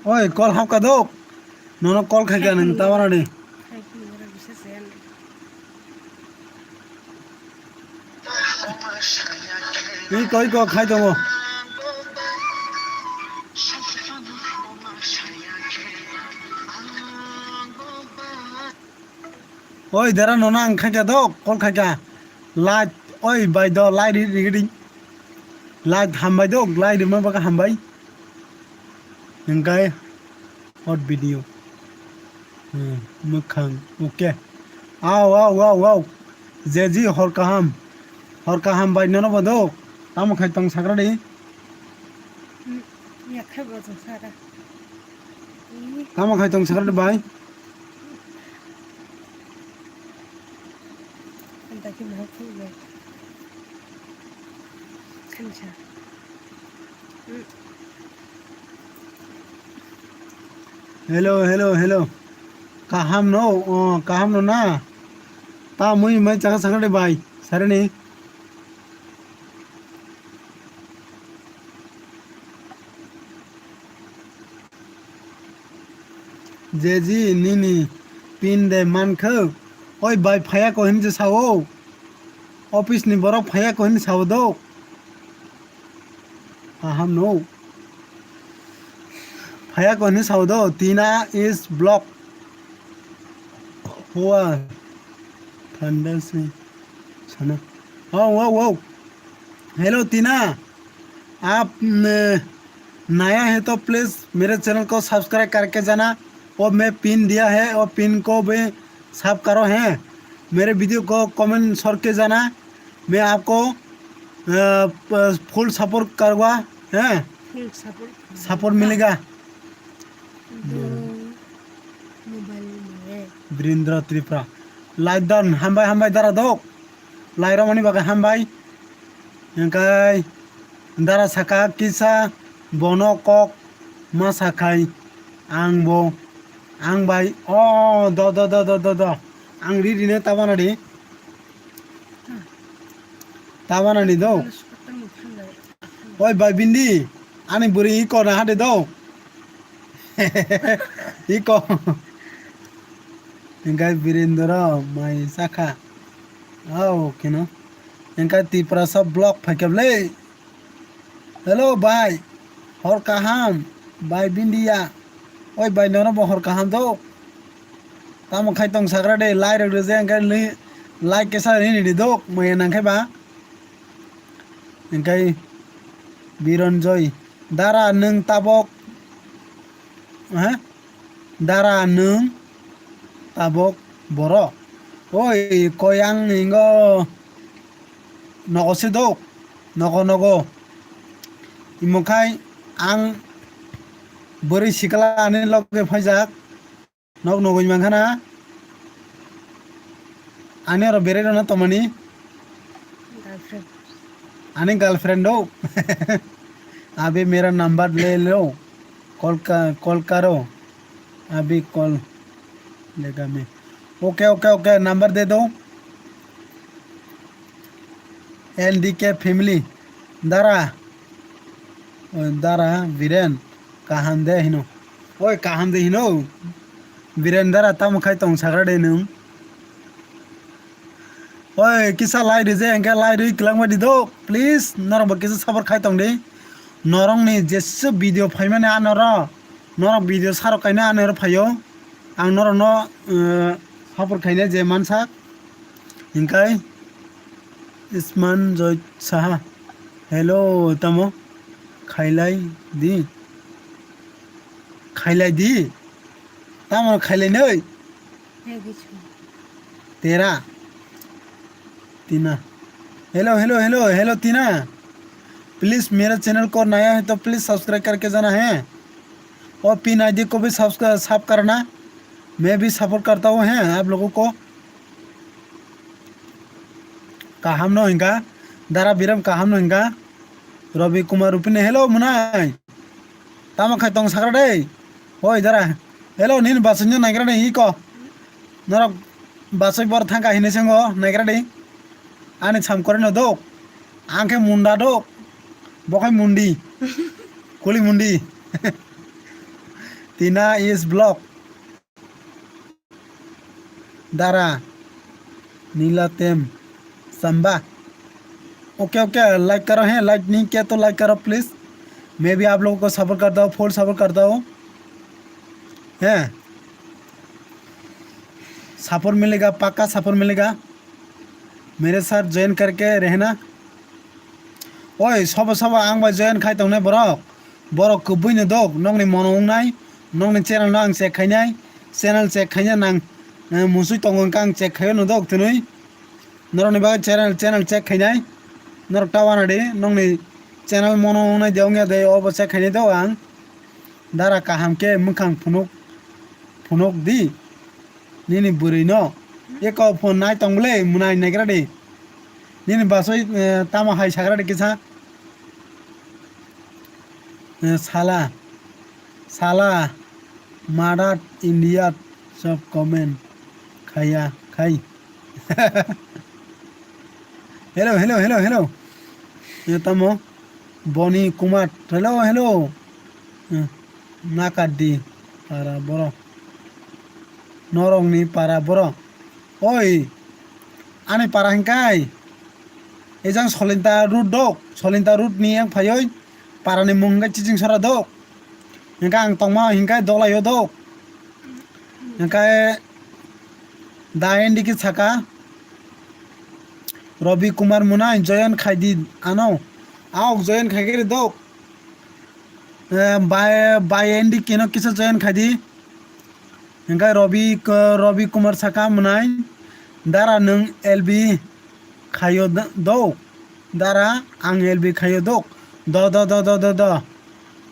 Oi, call hapka dok. Nono call khaika nang tawarani. Ni koi ko khai tongo. Oi, dera nono ang khaika dok, call khaika. Light, oi, bai do, light ri, ri, ri. Light hambai dok, light rima baka hambai. Hingkai. Hot video. Hmm, mwkhang. Okay. Au, au, au, au. Jeji hor kaham. Hor kaham bai nono bodo. Tamo khai tong sakra di. Hmm, ya khai bo tong sakra. Ih. Tamo khai tong sakra di bai. Anta ki mau khu ya. Khancha. Hmm. Hello, hello, hello. Kaham no? Oh, kaham no na? Ta mui mai chaka sakra de bai. Sare ni. Jeji nini pin de mankho. Oi bai phaya ko hin je sao. Office ni borok phaya ko hin sao do. Kaham no. Phaya ko hin sao do. Tina is block. Hua. Thanda se. Sana. Oh, wow, wow. Hello, Tina. आप न-, नया है तो प्लीज मेरे चैनल को सब्सक्राइब करके जाना। वो मैं पिन दिया है, वो पिन को भी सब करो हैं। मेरे वीडियो को कमेंट छोड़ के जाना। मैं आपको, अ, प-, फुल सपोर्ट करूँगा, हैं? Full support. सपोर्ट मिलेगा। दो मोबाइल में। Birendra Tripura. Like done. Hambai, hambai, dara dok. Lai romani bagwi hambai. Hingkai dara saka kisa bono kok ma sakhai ang bo ang bai o do do do do do do ang ri rine tabana di tabana ni do. Oi bai bindi ani bwrwi iko na hade do. Iko. Hingkai Birendra mai sakha. Au kino. Hingkai Tiprasa block phaikha le. Hello bai. Hor kaham. Bai bindiya. Oi bai nono bo hor kaham do. Tamo khai tong sagra de lai rok rwje hingkai li-, like kesa rini di dok maya nang khai ba. Hingkai Biranjoy. Dara nwng tabok, ha? Dara nwng tabok borok. Oi, koi ang hingo nogo se dok, nogo, nogo. Imo khai ang bwrwi sikla ani loge phaijak. Nok nugwi mankha na? Ani oro berai rwna tongmani? Girlfriend. Ani girlfriend do? Abhi mera number le lo. Call ka, call karo. Abhi call lega main. Okay, okay, okay. Number de do. N D K family. Dara. Oi, dara, Biren. Kaham de hino. Oi, kaham de hino. Biren dara tamo khai tong sagra de nwng. Oi, kisa lai rije, hingke lai rwi kwlangma di do. Please, norok bo kisa support khai tong di. Norok ni jesa video phaimani anoro. Norok video sarok kaina anoro phaio. Ang norokno, eh, support khaina je mansak. Hingkai Isman Joy Saha. Hello, tamo? Khailai di. Khailai di. Tamo khailai noi? Tera. Tina. Hello, hello, hello, hello, Tina. Please मेरा चैनल को नया है तो please subscribe करके जाना है। और pin ID को भी सब्सक्राइब, साफ करना। मैं भी सपोर्ट करता हूँ, हैं, आप लोगों को। Kaham no hingka, dara Biram kaham no hingka. Ravi Kumar Rupini, hello, mwnai. Tamo khai tong sakra dei. Hoi, dara. Hello, nini basai no naigra dei, iko. Norok basai bor thangka hinui sengo, naigra dei. Ani samkore no dok. Ang khe munda dok. Bo khai mundi. Kuli mundi. Tina is block. Dara, Nilatem, Samba. Okay, okay, like करो हैं, लाइक नहीं किया तो लाइक करो प्लीज। मैं भी आप लोगों को सपोर्ट करता हूँ, फुल सपोर्ट करता हूँ। हैं? सपोर्ट मिलेगा, पक्का सपोर्ट मिलेगा। मेरे साथ ज्वाइन करके रहना। Oi, sobo sobo ang bai join khai tongnai borok. Borok kwbui no dok, nokni mono wngnai, nokni channel no ang check khainai, channel check khaina nang, eh, musui tongo hwnkhe ang check khaio no dok twnwi. Norokni bagwi channel, channel check khainai. Norok ta wana di, nokni channel mono wngnai de wngya de, obo check khainai do ang. Dara kaham khe mwkhang phunuk, phunuk di. Nini bwrwi no. Eko phone nai tong bwle, mwnai naigra di. Nini basoi, eh, tamo hai sagra di kisa. Eh, sala. Sala. Madat India sub comment khaya khai. Hello, hello, hello, hello. Ya tamo Boni Kumar. Hello, hello. Eh, Nakadi para borok. Norokni para borok. Oi, ani para hingkai. Ejang Solinta road dok. Solinta road ni yang phayoi. Para ni mung hingkai Chiching Sora dok. Hingkai ang tongma hingkai Dolaio dok. Hingkai da N D K saka. Robi Kumar Munai join khaidi ano. Aok join khaigiri dok. Eh, bai, bai N D K no kisa join khaidi. Hingkai Robi, Robi Kumar saka Munai. Dara nung L B khayo do. Dara ang L B khayo do. Do, do, do, do, do, do.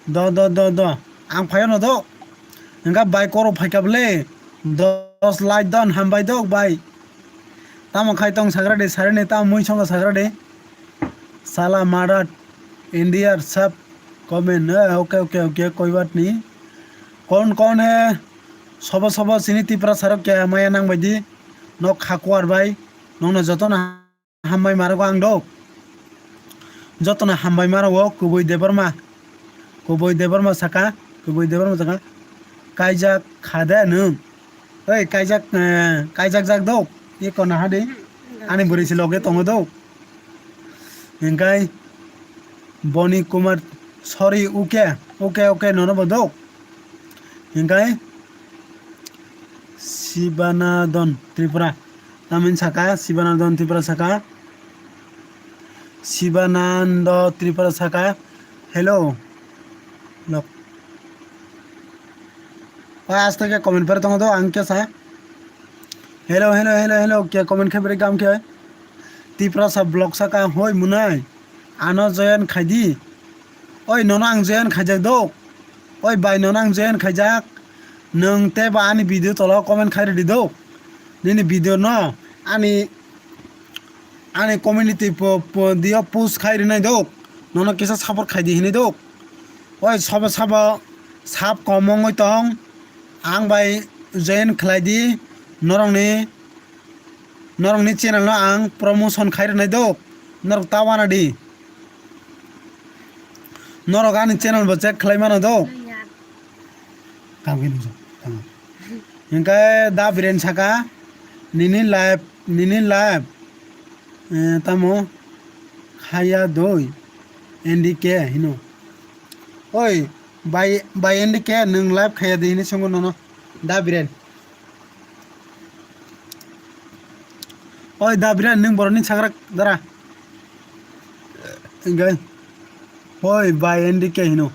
Do, do, do, do. Ang phayo no do. Hingka bai koro phaikha bole. Dos like don hambai do bai. Tamo khai tong sagra de, sare ne tamo mui songo sagra de. Sala madat India sab comment. Eh, okay, okay, okay, koi baat nahi. Kon kon hai? Sobo sobo sini Tipra sarok kya maya nang bai di. Nok khakuar bai. Nokno jotono hambai marago ang dok. Jotono hambai marago Kubui Debbarma. Kubui Debbarma saka, Kubui Debbarma saka. Kaijak khade nwng. Oi, kaijak, eh, kaijak jak dok. Ye kona hadi. Ani bwrwi si loge tongo dok. Hingkai Boni Kumar, sorry, uke, uke, uke, nono bo dok. Hingkai Sibanadon Tripura. Tamini saka, Sibanandon Tripura saka. Sibanando Tripura saka. Hello. Lok. Oi, aste ke comment pore tongo do, ang ke sa. Hello, hello, hello, hello. Ke comment khe bere gam khe. Tiprasa vlog saka hoi munai. Ano join khaidi. Oi, nono ang join khaijak do. Oi, bai nono ang join khaijak. Nwng tei ba ani video tolo comment khai rwdi do. Nini video no ani, ani community po, po, dio post khai rwnai do. Nono kisa support khaidi hinwi do. Oi, sabo sabo sab kom wngwi tong. Ang bai join khlai di. Norokni, norokni channel no ang promotion khai rwnai do. Norok ta wana di. Norok ani channel bo check khlai mano do. Tamo khe nukjak, tamo. Hingke da Biren saka, nini live, nini live, eh, tamo khaya doi, N D K hino. Oi, bai, bai N D K nwng live khaya de hini songo nono, da Biren. Oi, da Biren, nwng borokni sagrak dara. Hingke, oi, bai N D K hino.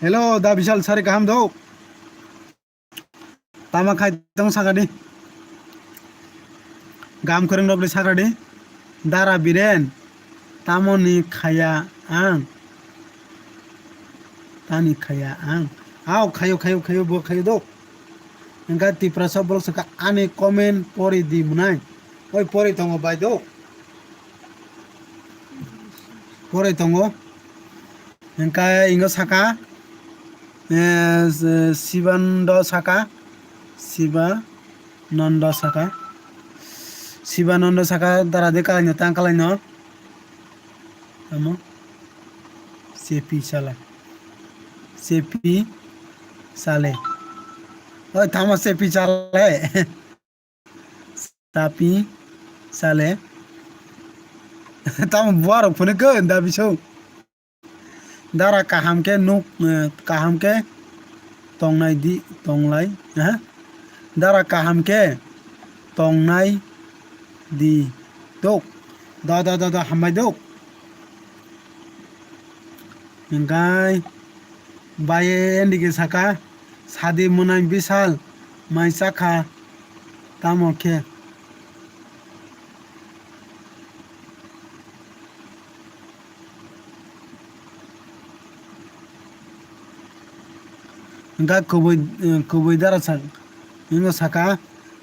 Hello, da Bishal, sari kaham do? Tama khai tong saka di. Gam kwrwng rok di saka di. Dara Biren. Tamoni khaya ang. Tani khaya ang. Ao khayo, khayo, khayo, bo khayo do. Hingka Tiprasa borok saka ani comment pori di mwnai. Oi pori tongo bai do. Pori tongo. Hingka ingo saka, eh, Sibando saka, Sibanando saka, Sibanando saka, dara de kalai no, tang kalai no. Tamo? Sepi sala. Sepi sale. Oi, tamo sepi sale. Tapi sale. Tamo buarok phone ko da bisong. Dara kaham khe nuk, eh, kaham khe tongnai di, tonglai, eh? Dara kaham khe tongnai di dok. Da, da, da, da, hambai dok. Hingkai bai N D K saka, sadi mwnai Bishal, mai chakha, tamo khe. Hingka kubui, eh, kubui dara sak, hingo saka,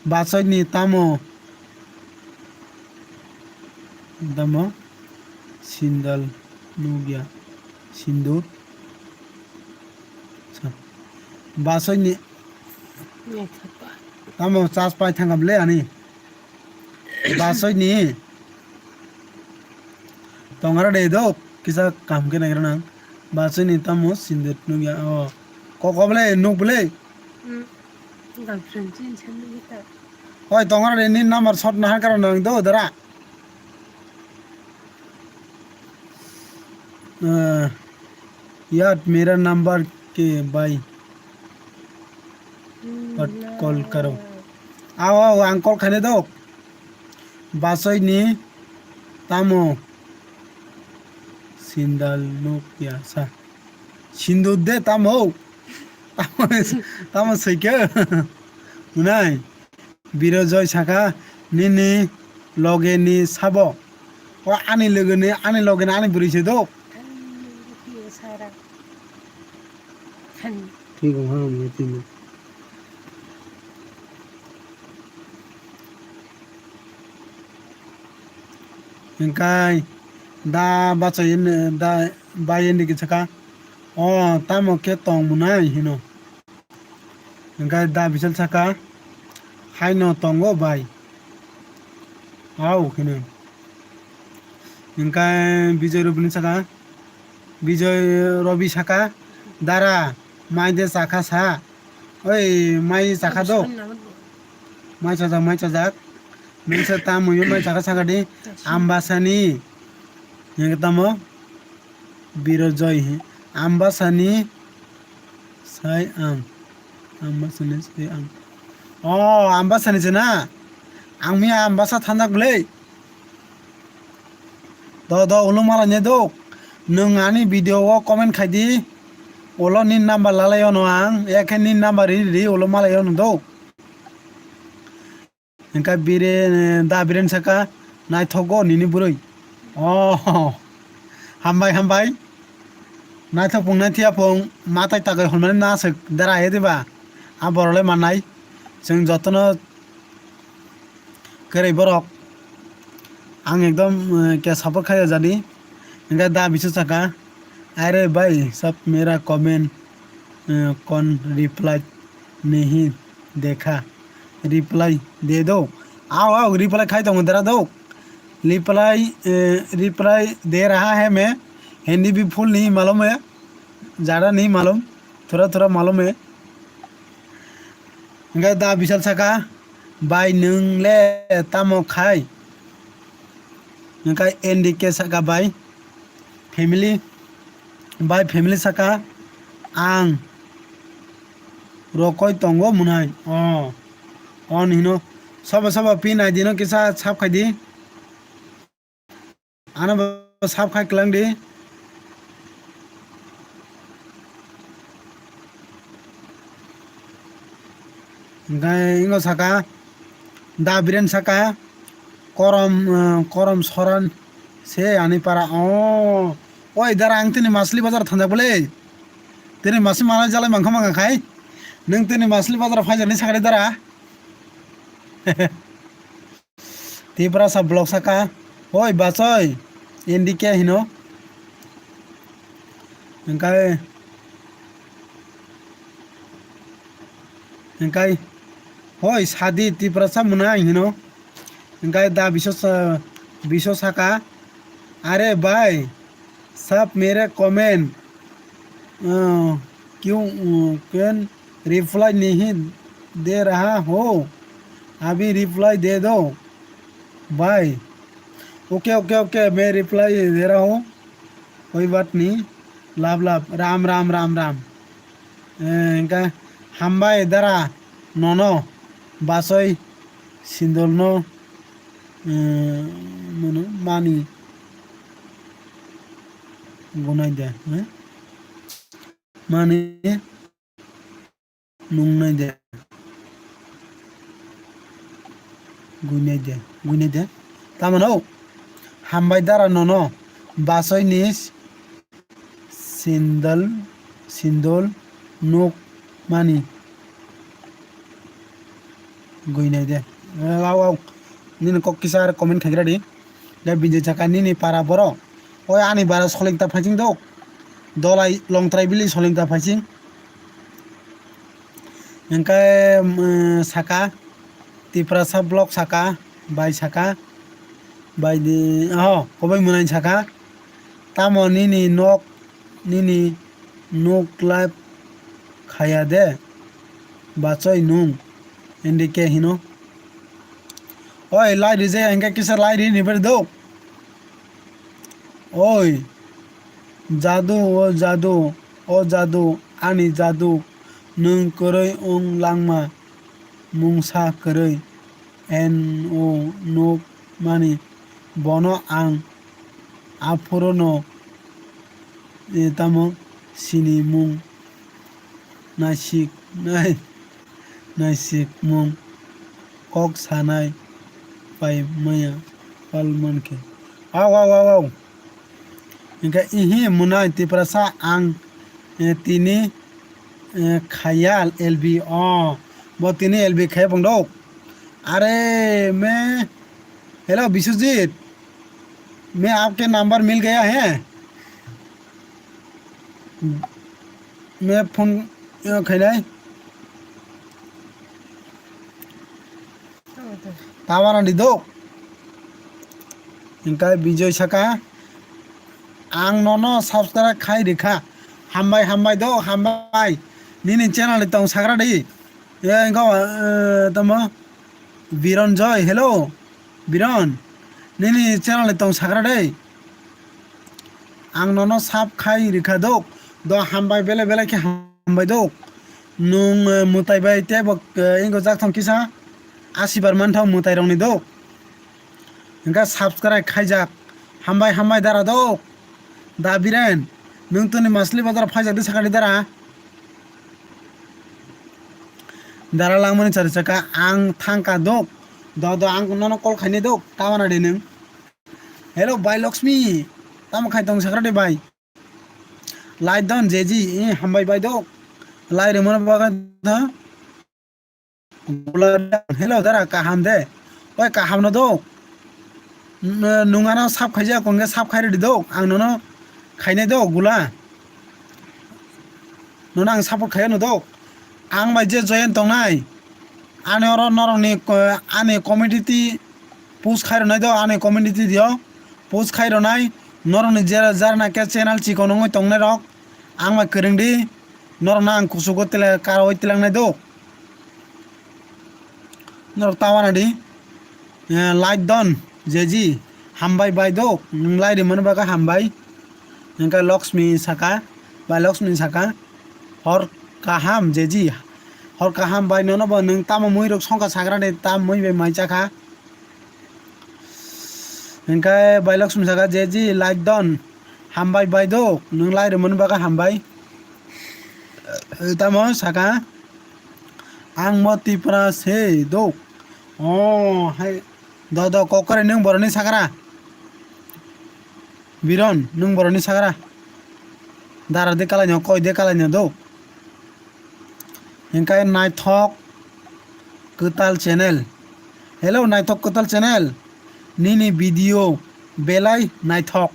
bachoi ni tamo, tamo, sindal nugya, sindur, sa-, bachoi ni, Tamo chas pai thangam le ani. Basoi ni. Tongara de do kisa kam ke nagra nang. Basoi ni tamo sindet nugya o. Kok oble nuk ble. Oi tongara de ni number shot na hakara nang do dara. अ, यार, मेरा नंबर के भाई, but call करो। Ao, ao, ang call khainai do. Basoi ni tamo sindal nuk ya sa. Sindur de tamo. Tamo, tamo soi khe. Unai. Birojoy saka, "Nini loge ni sabo?" O ani loge ni, ani loge ni, ani bwrwi se do. Thik wng ha, wng ya tini. Hingkai da bachai da bai endi ke saka, "O tamo khe tong mwnai?" hino. Hingkhe da Bisal saka, "Haino tongo bai." Au hino. Hingkhe Bijoy Robini saka, Bijoy Robi saka, "Dara, mai de chakha sa." Oi, mai chakha do. Mai chajak, mai chajak. Nungsa tamo yo mai chakha saka di. Ambasani. Hingkhe tamo? Birojoy hi. Ambasani sai ang. Ambasani sai ang. Oh, Ambasani se na? Ang miya Ambasa thanjak bwle. Do, do, ulo mala ne do. Nwng ani video o comment khai di. Ulo ni number lalai ono ang. Ekhe ni number ri ri ulo mala ono do. Hingkhe bire, da Biren saka, "Naithogo nini bwrwi." Oh, hambai, hambai. Naithok pung, naithiya pung, matai takai hwnmani naswk dera ye diba? A borok le mannai. Chwng jotono kwrwi borok. Ang ekdom, eh, ke support khai jani. Hingkhe da Bisu saka, "Are bhai, sab mera comment, eh, kon reply nahi dekha, reply de do." Ao, ao, reply khai tongo dera do. Reply, eh, reply de raha hai main, Hindi bhi full nahi malum hai, jada nahi malum, thoda thoda malum hai. Hingkhe da Bisal saka, "Bai nwng le tamo khai?" Hingkhe N D K saka, "Bai family, bai family saka ang rokoi tongo mwnai." Oh, on hino. Sobo sobo pin I D no kisa sap khai di. Ano bo sap khai klang di. Hingkhe ingo saka, da Biren saka, korom, eh, korom soran se ani para. Oh, oi dara ang tini Masli bazar thangjak bole. Tini Masli malai jalai mangkha mangkha khai. Nwng tini Masli bazar phaijakni sakari dara. Tiprasa vlog saka, "Oi bachoi, N D K hino." Hingkai, hingkai, "Hoi sadi Tiprasa mwnai hino." Hingkai da Biso sa-, Biso saka, "Are bhai, sab mere comment, uh, kyun, uh, kyun reply nahi de raha ho? Abhi reply de do bhai." Okay, okay, okay, main reply de raha hu. Koi baat nahi. Love, love. Ram, ram, ram, ram. Eh, hingkhe hambai dara nono bachoi sindolno, eh, mano mani gunai de, eh? Mani nungnai de. Guinai de, guinai de. Tamano hambai dara nono bachoi ni sindal, sindol nuk mani guinai de. Au, au. Nini kok kisa comment khaikra di. Da Bijay saka nini para borok. Oi ani bara solingta phaising dok. Dolai longtrai bili solingta phaising. Hingke, mm, saka, Tiprasa vlog saka, bai saka, bai di, oh, kobai mwnai saka, tamo nini nok, nini nok live khaya de, bachoi nung, N D K hino. Oi, lai rijaya hingke kisa lai ri ni ber do. Oi, jadu, o jadu, o jadu, ani jadu, nwng kwrwi wng langma, mungsa kwrwi, N O nuk mani, bono ang aphuru no, e, tamo sinimung, naisik, nai-, naisikmung, kok sanai, pai maya, pal mankhe. Wow, wow, wow, wow. Hingke ihi mwnai Tiprasa ang, eh, tini, eh, khayal L B. Oh, bo tini L B khe bongdok. Are me, hello Biswajit, me aapke number mil gaya hai? Me phone, eh, khainai. Tawana di do. Hingkai Bijoy saka, ang nono subscribe khai rikha. Hambai, hambai do, hambai. Nini channel ni tong sagra di. Ye, engko, eh, tamo? Biron Joy, hello. Biron. Nini channel ni tong sagra di. Ang nono sub khai rikha do. Do hambai, bele, bele khe hambai do. Nung, eh, mwtai bai tebo, eh, engko jak thong kisa. Asibar manthao mwtai rokni do. Hingke subscribe khaijak. Hambai, hambai dara do. Da Biren. Nung toni Masli bazar phaijak di sakani dara. Dara langmani chari chaka ang thangka do. Do, do, ang nono call khaini do. Tawana de nung. Hello, bai Lakshmi. Tamo khai tong sakra de bai. Lai don jeji, eh, hambai bai do. Lai rwmani bagwi do. Hello, dara, kaham de? Oi, kaham no do. N-, nung ano sap khaijak, kongke sap khai rwdi do. Ang nono khainai do, gula. Nono ang support khaio no do. Ang bai je join tongnai. Ani oro norokni ko-, ani community post khai rwnai do, ani community dio. Post khai rwnai, norokni jera, jera na khe channel chikon wngwi tongnai rok. Ang bai kwrwng di. Norokno ang kuchugo tele karwi tilangnai do. Norok tawana di. Eh, like don, jeji. Hambai bai do. Nwng lai rimani bagwi hambai. Hingke Lakshmi saka. Bai Lakshmi saka. Hor kaham, jeji. Hor kaham bai nono bo nwng tamo mui rok songkha sagra de tam mui bai mai chakha. Hingke bai Lakshmi saka, jeji, like don. Hambai bai do, nwng lai rwmani bagwi hambai. Tamo saka, ang mo Tipra se do. Oh, hai, do, do, kokore nwng boroni sakra. Biron, nwng boroni sakra. Dara de kalaino, koi de kalaino do. Hingkai Naithok Kwtal channel. Hello, Naithok Kwtal channel. Nini video belai naithok.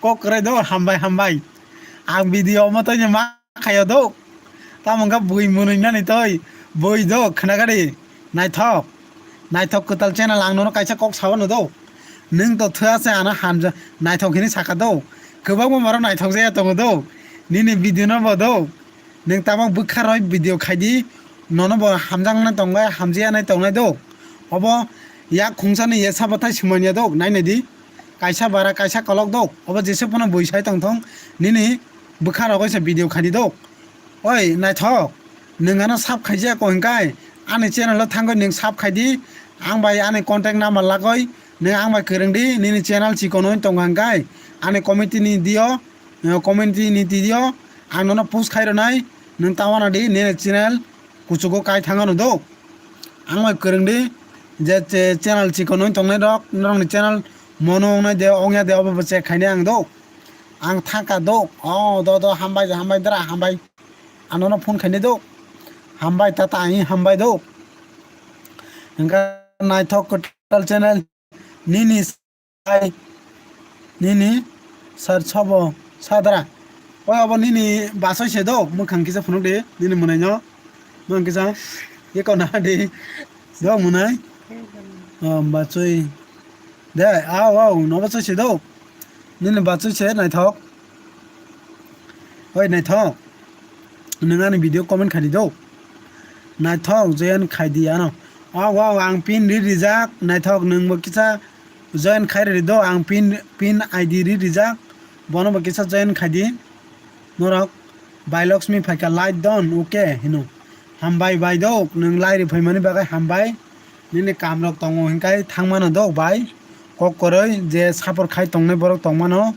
Kok kwrai do, hambai, hambai. Ang video omo toino ma khaio do. Tamo wngkha bui mwnwi nani toi. Bui do, khwnagari. Naithok. Naithok Kwtal channel, ang nono kaisa kok sao no do. Nwng to thua se ano hamja-, naithok hinwi saka do. Kwbangma borok naithok jaya tongo do. Nini video no bo do. Nwng tamo bwkha roi video khai di. Nono bo hamjaknai tongnai, hamjakya nai tongnai do. Obo yak khungsa ni yesa bwthai swmanya do. Nai nai di. Kaisa bara, kaisa kolok do. Obo jesa phano bui sai tong thong. Nini bwkha rogwi se video khai di do. Oi, naithok, nwng ano sub khaijak ko hingkai, ani channel o thangwi nwng sub khai di, ang bai ani contact number lagoi, nwng ang bai kwrwng di, nini channel chikon wng tong hingkai, ani community ni dio, eh, community ni twi dio, ang nono post khai rwnai, nwng tawana di, nini channel kuchugo kai thang ano do. Ang bai kwrwng di, je che-, channel chikon wng tongnai rok, norokni channel mono wngnai de, wngya de, obo bo check khainai ang do. Ang thangka do, oh, do, do, hambai, hambai dra, hambai. Anono phone khainai do. Hambai tata, ai hambai do. Hingka Naithok Kwtal channel nini sai, nini sar sobo sadra. Oi abo nini basoi se do, mwkhang kisa phunuk de, nini mwnai no. Ang kisa ye kona di. Do munai. Oh, bachoi. De, au, au, no bachoi se do. Nini bachoi se naithok. Oi, naithok. Nwng ani video comment khai di do. Naithok, join khai di ano. Au, au, ang pin ri rijak. Naithok, nwng bo kisa join khai ri do. Ang pin, pin I D ri rijak. Bono bo kisa join khai di. Norok, Bai Lakshmi phaikha light don, okay, hino. Hambai bai dok, nwng lai ri phaimani bagwi hambai. Nini kamrok tongo hinkai thangmano dok bai. Kok kwrwi je support khai tongnai borok tongmano.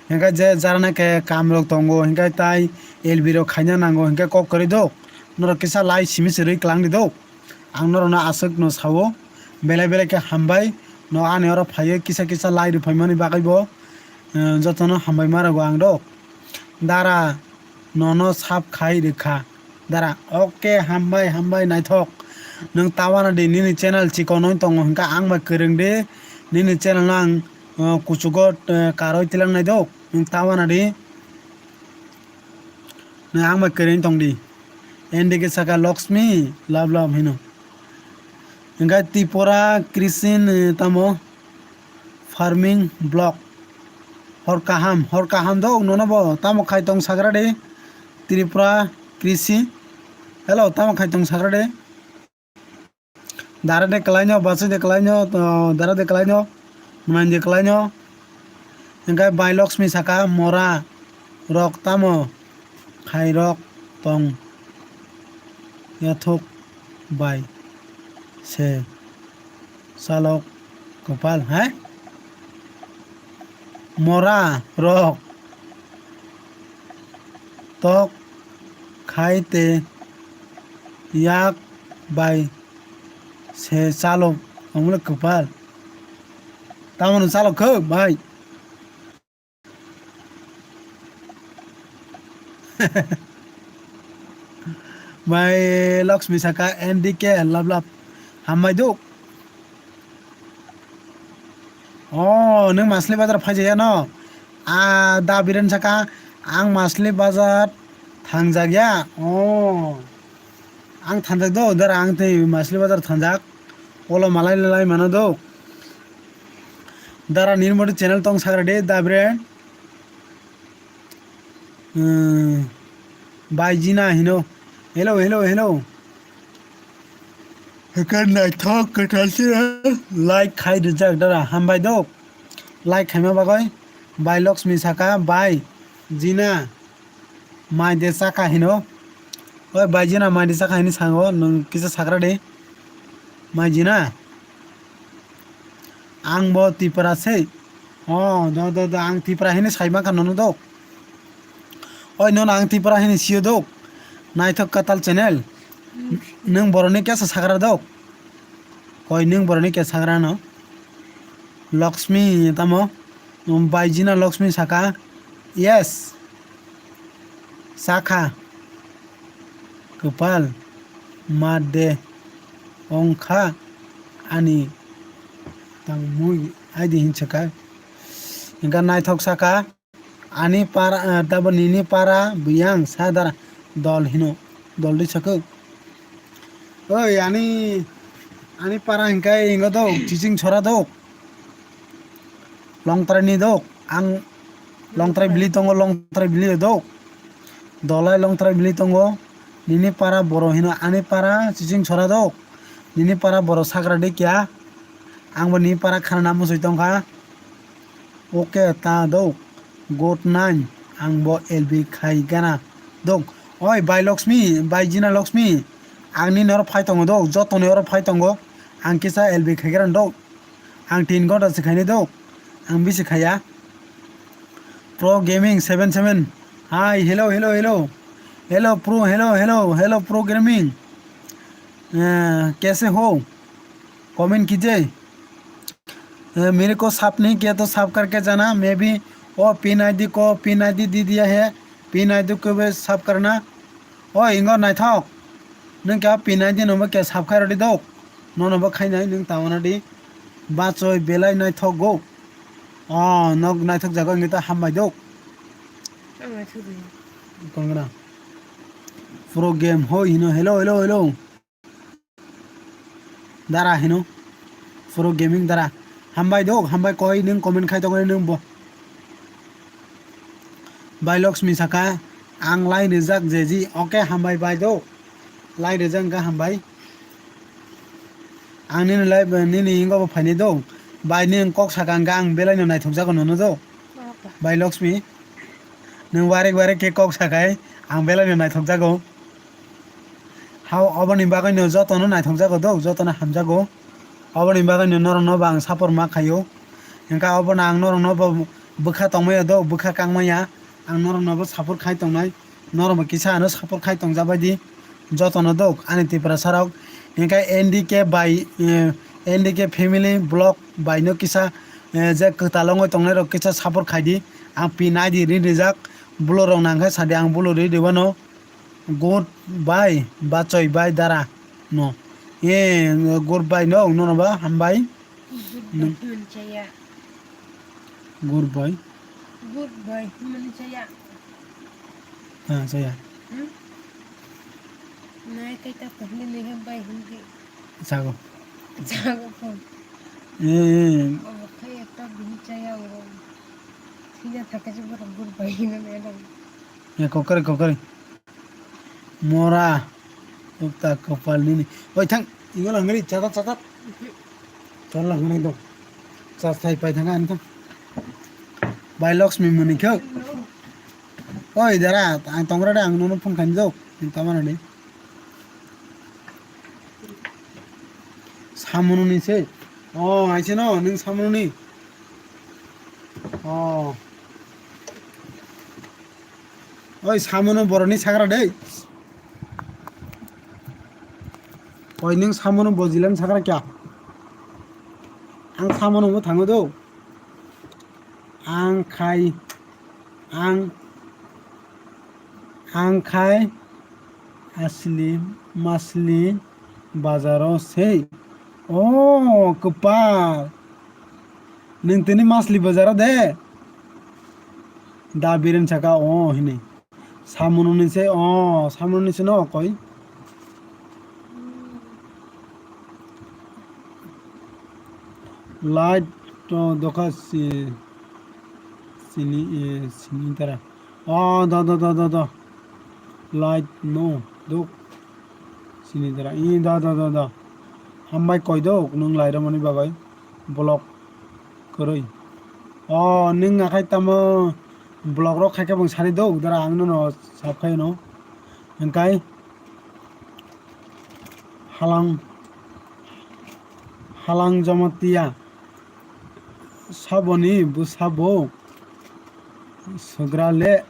Hinkai je jarana khe kamrok tongo hinkai tai L B rok khaina nango hinkai kok kwrwi dok. Norok kisa lai simi se rwi klang di dok. Ang norokno aswkno sao, belai belai khe hambai, no ani oro phaiwi kisa kisa lai rwphaimani bagwibo, eh, jotono hambai ma rwgo ang do. Dara, nono sap khai rwkha. Dara, okay, hambai, hambai, naithok. Nwng tawana di nini channel chikon wng tongo hwnkha ang bai kwrwng di, nini channel no ang, eh, kuchugo, eh, karwi tilang nai do. Nwng tawana di. Nwng ang bai kwrwng tong di. N D K saka Lakshmi, love, love hino. Hingkhe Tripura Krishin, eh, tamo farming block. Hor kaham, hor kaham do nono bo. Tamo khai tong sagra de. Tripura Krishi. Hello, tamo khai tong sagra de. Dara de kwlaino, bachwi de kwlaino, to dara de kwlaino, mwnai de kwlaino. Hingkhe Bai Lakshmi saka, mora rok tamo khairok tong yathok bai se chalok kwpal hai. Mora rok tok khai te yak bai se chalok, omo le kwpal. Tamoni chalok khe bai. Bai Lakshmi saka N D K love love. Hambai duk. Oh, nwng Masli Bazar phai jaya no? Ah, da Biren saka, ang Masli Bazar thangjak ya. Oh, ang thangjak do, dara ang tei Masli Bazar thangjak. Olo malai lai mano do. Dara Nirmodi channel tong sagra de, da Biren. Hmm, Baijina hino. Hello, hello, hello. Hwnkhe naithok kwtal se like khai rijak dara, hambai do. Like khaima bagwi Bai Lakshmi saka, bai Jina mai de chakha hino. Oi bai Jina mai de chakha hini sango, nwng kisa sagra de. Mai Jina. Ang bo Tipra se. Oh, do, do, do, ang Tipra hini sai mankha nono do. Oi, nono ang Tipra hini sio do. Naithok Katal channel. Nwng boroni kesa sagra do. Koi nwng boroni kesa sagra no. Lakshmi tamo. Baijina Lakshmi saka. Yes. Sakha. Kwpal ma de wngkha ani tangmui aidi hinsa kha. Hingkha naithok sakha ani para, eh, tabo nini para biyang sadar dol hino, dol di sakho. Oi ani, ani para hingkai hingo do chiching sora do. Longtrai ni dok, ang Longtrai bili tongo, Longtrai bili dok. Dolai Longtrai bili tongo. Nini para boro hino, ani para chiching sora dok. Nini para boro sagra de kya? Ang bo ni para khana na musui tongkha. Okay, ta dok. Good night. Ang bo L B khai gana dok. Oi, bai Lakshmi, bai Jina Lakshmi. Ang ni noro phai tongo dok, joto ni oro phai tongo. Ang kisa L B khai gana dok. Ang tin ghonta se khainai do. Ang bisi khaya. Pro Gaming seven seven. Hi, hello, hello, hello. Hello, Pro, hello, hello, hello, Pro Gaming. Eh, kaise ho? Comment kijiye. Eh, mere ko sab nahi kiya to sab karke jana. Maybe wo pin I D ko, pin I D di diya hai. Pin I D ko bhi sab karna. Oi, ingo naithok. Nwng khe pin I D no bo khe sab khai rw di dok. Nono bo khainai nwng tamo na di. Bachoi belai naithok go. Oh, nok naithok jago wngwi ta hambai dok. Ang naithok di. Kongra. Pro game hoi hino, hello, hello, hello. Dara hino. Pro gaming dara. Hambai dok, hambai koi nung comment khai tongoi nung bo. Bai Lakshmi saka, ang lai rijak jeji. Okay, hambai bai dok. Lai rijak ka hambai. Ang nini lai, nini ingo bo phaini dong. Bai nini kok saka hwnkha ang belai no naithok jago nono do. Bai Lakshmi. Nung warek warek ke kok sakai ang belai no naithok jago. Hao oboni bagwi no joto no naithok jago do, joto no hamjago. Oboni bagwi no norok no bo ang support ma khaio. Hwnkha obo no ang norok no bo bwkha tongmaya do, bwkha kangmaya. Ang norok no bo support khai tongnai. Norok bo kisa ano support khai tongjak bai di. Jotono dok ani Tiprasa rok. Hinkhe N D K bai, eh, N D K family vlog bai no kisa, eh, je kwtal wngwi tongnai rok kisa support khai di. Ang pi nai di ri rijak. Bulu rok nang khe sa di ang bulu ri di wano. Good bye bachoi bai dara no. Eh, good bye no, nono ba hambai. Good bye, Nung- hwnwi chaya. Good bye. Good bye, hwnwi chaya. Ah, saya. Hmm? Nai kai ta to hwnwi nai hai bai hwnwi. Sago. Sago ko. Eh, eh. Obo khai ekta bini chaya oro. Thina thaka je borok good bye hwnwi nai dong. Ya, kokore, kokore. Mora. Ukta kopal nini. Oi, thang. Ingo lang ngari, chatat, chatat. Chol lang ngari dong. Chas thai pai thang ani thang. Bai Lakshmi muni khok. Oi, dara, ang tongra de, ang nono phone khaim jok. Ni tamana ni. Samununi se. Oh, aise no, ning samununi. Oh. Oi, samuno boroni sagra de. Oi, ning samuno bojilan sagra kya? Ang samuno mo thango do. Ang khai, ang, ang khai asli masli bazaro sei. Oh, kwpal. Nung tini masli bazaro de? Da biren saka, oh, hini. Samununi se, oh, samununi se no koi. Light to doka si, sini, eh, sini tara. Oh, da, da, da, da, da. Light no, dok. Sini dara, i da, da, da, da. Hambai koi dok, nung lai romani bagoi. Block kwrwi. Oh, nung akhai tamo block rok khai khe bung sari dok, dara ang nono sap khai no. Hingkai halang, halang jomotia. Saboni bwsabo swgrale,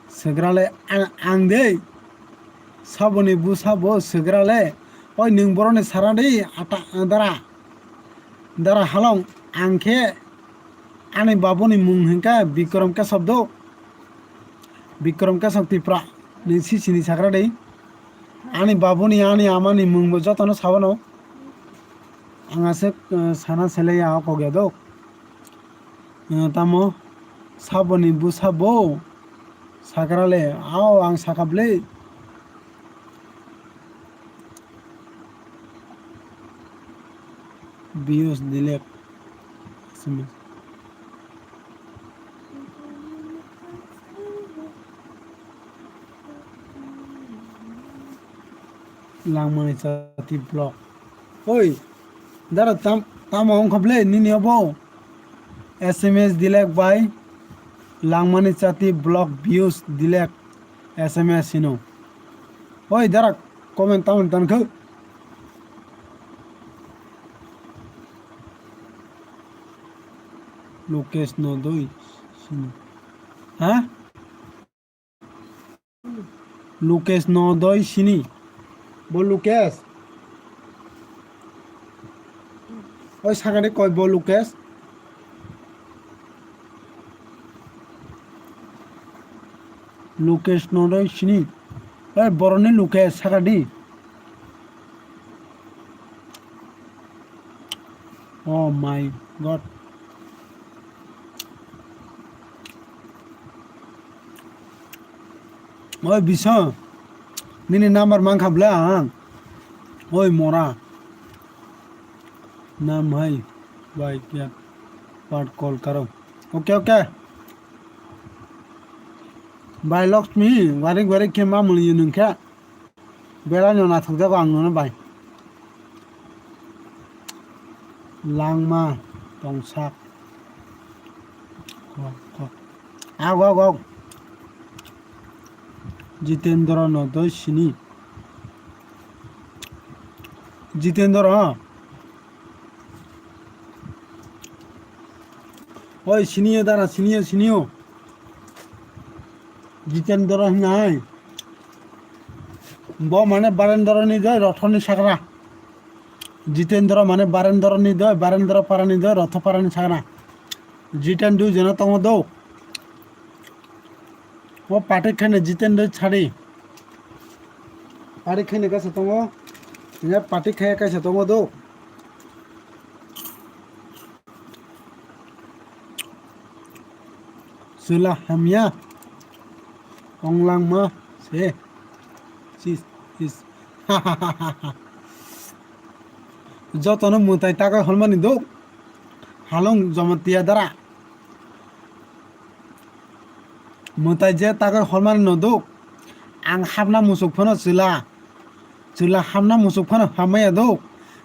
swgrale ang, ang de. Saboni bwsabo swgrale. Oi, nwng boroni sara de, ata, dara. Dara halong, ang khe ani babuni mung hwnkha Bikram Kesab do. Bikram Kesab Tipra, nwng si sini sagra de. Ani babuni, ani amani mungbo jotono sabano. Ang aswk, eh, sana selai ya o kok ya do. Eh, tamo saboni bwsabo sagra le, ao ang saka ble. Views delete. Langmani chati block. Oi, dara tam, tamo wngkha ble nini obo? S M S delete bai Langmani chati block views delete S M S hino. Oi, dara comment tamo tan kho. Lokesh no doi sini. Ha? Lokesh no doi sini. Bo Lokesh. Oi sakani koi bo Lokesh. Lokesh no doi sini. Oi boroni Lokesh sakani. Oh my God. Oi bisa. Nini number mankha bwle ang. Oi mora. Nam hai bai kya part call karo. Okay, okay. Bai Lakshmi, warik warik khe mamuli nungkha. Belai no nathok jago ang nono bai. Langma tongsak. Kok, kok. Ago, ago. Jitendra no doi sini. Jitendra, ha? Oi, siniyo dara, siniyo, siniyo. Jitendra hinai. Bo mane Barendra ni doi, Rotho ni sakra. Jitendra mane Barendra ni doi, Barendra para ni doi, Rotho para ni sakra. Jiten dui jona tongo do. O party khaina Jiten doi sadi. Party khaina kaisa tongo. Ya party khaya kaisa tongo do. Chwla hamya. Onglangma se. Sis, sis. Jotono mwtai takai holmani do. Halong Jamatia dara. Mwtai je takai holmani no do. Ang hapna musuk phano chwla. Chwla hamna musuk phano hammaya do.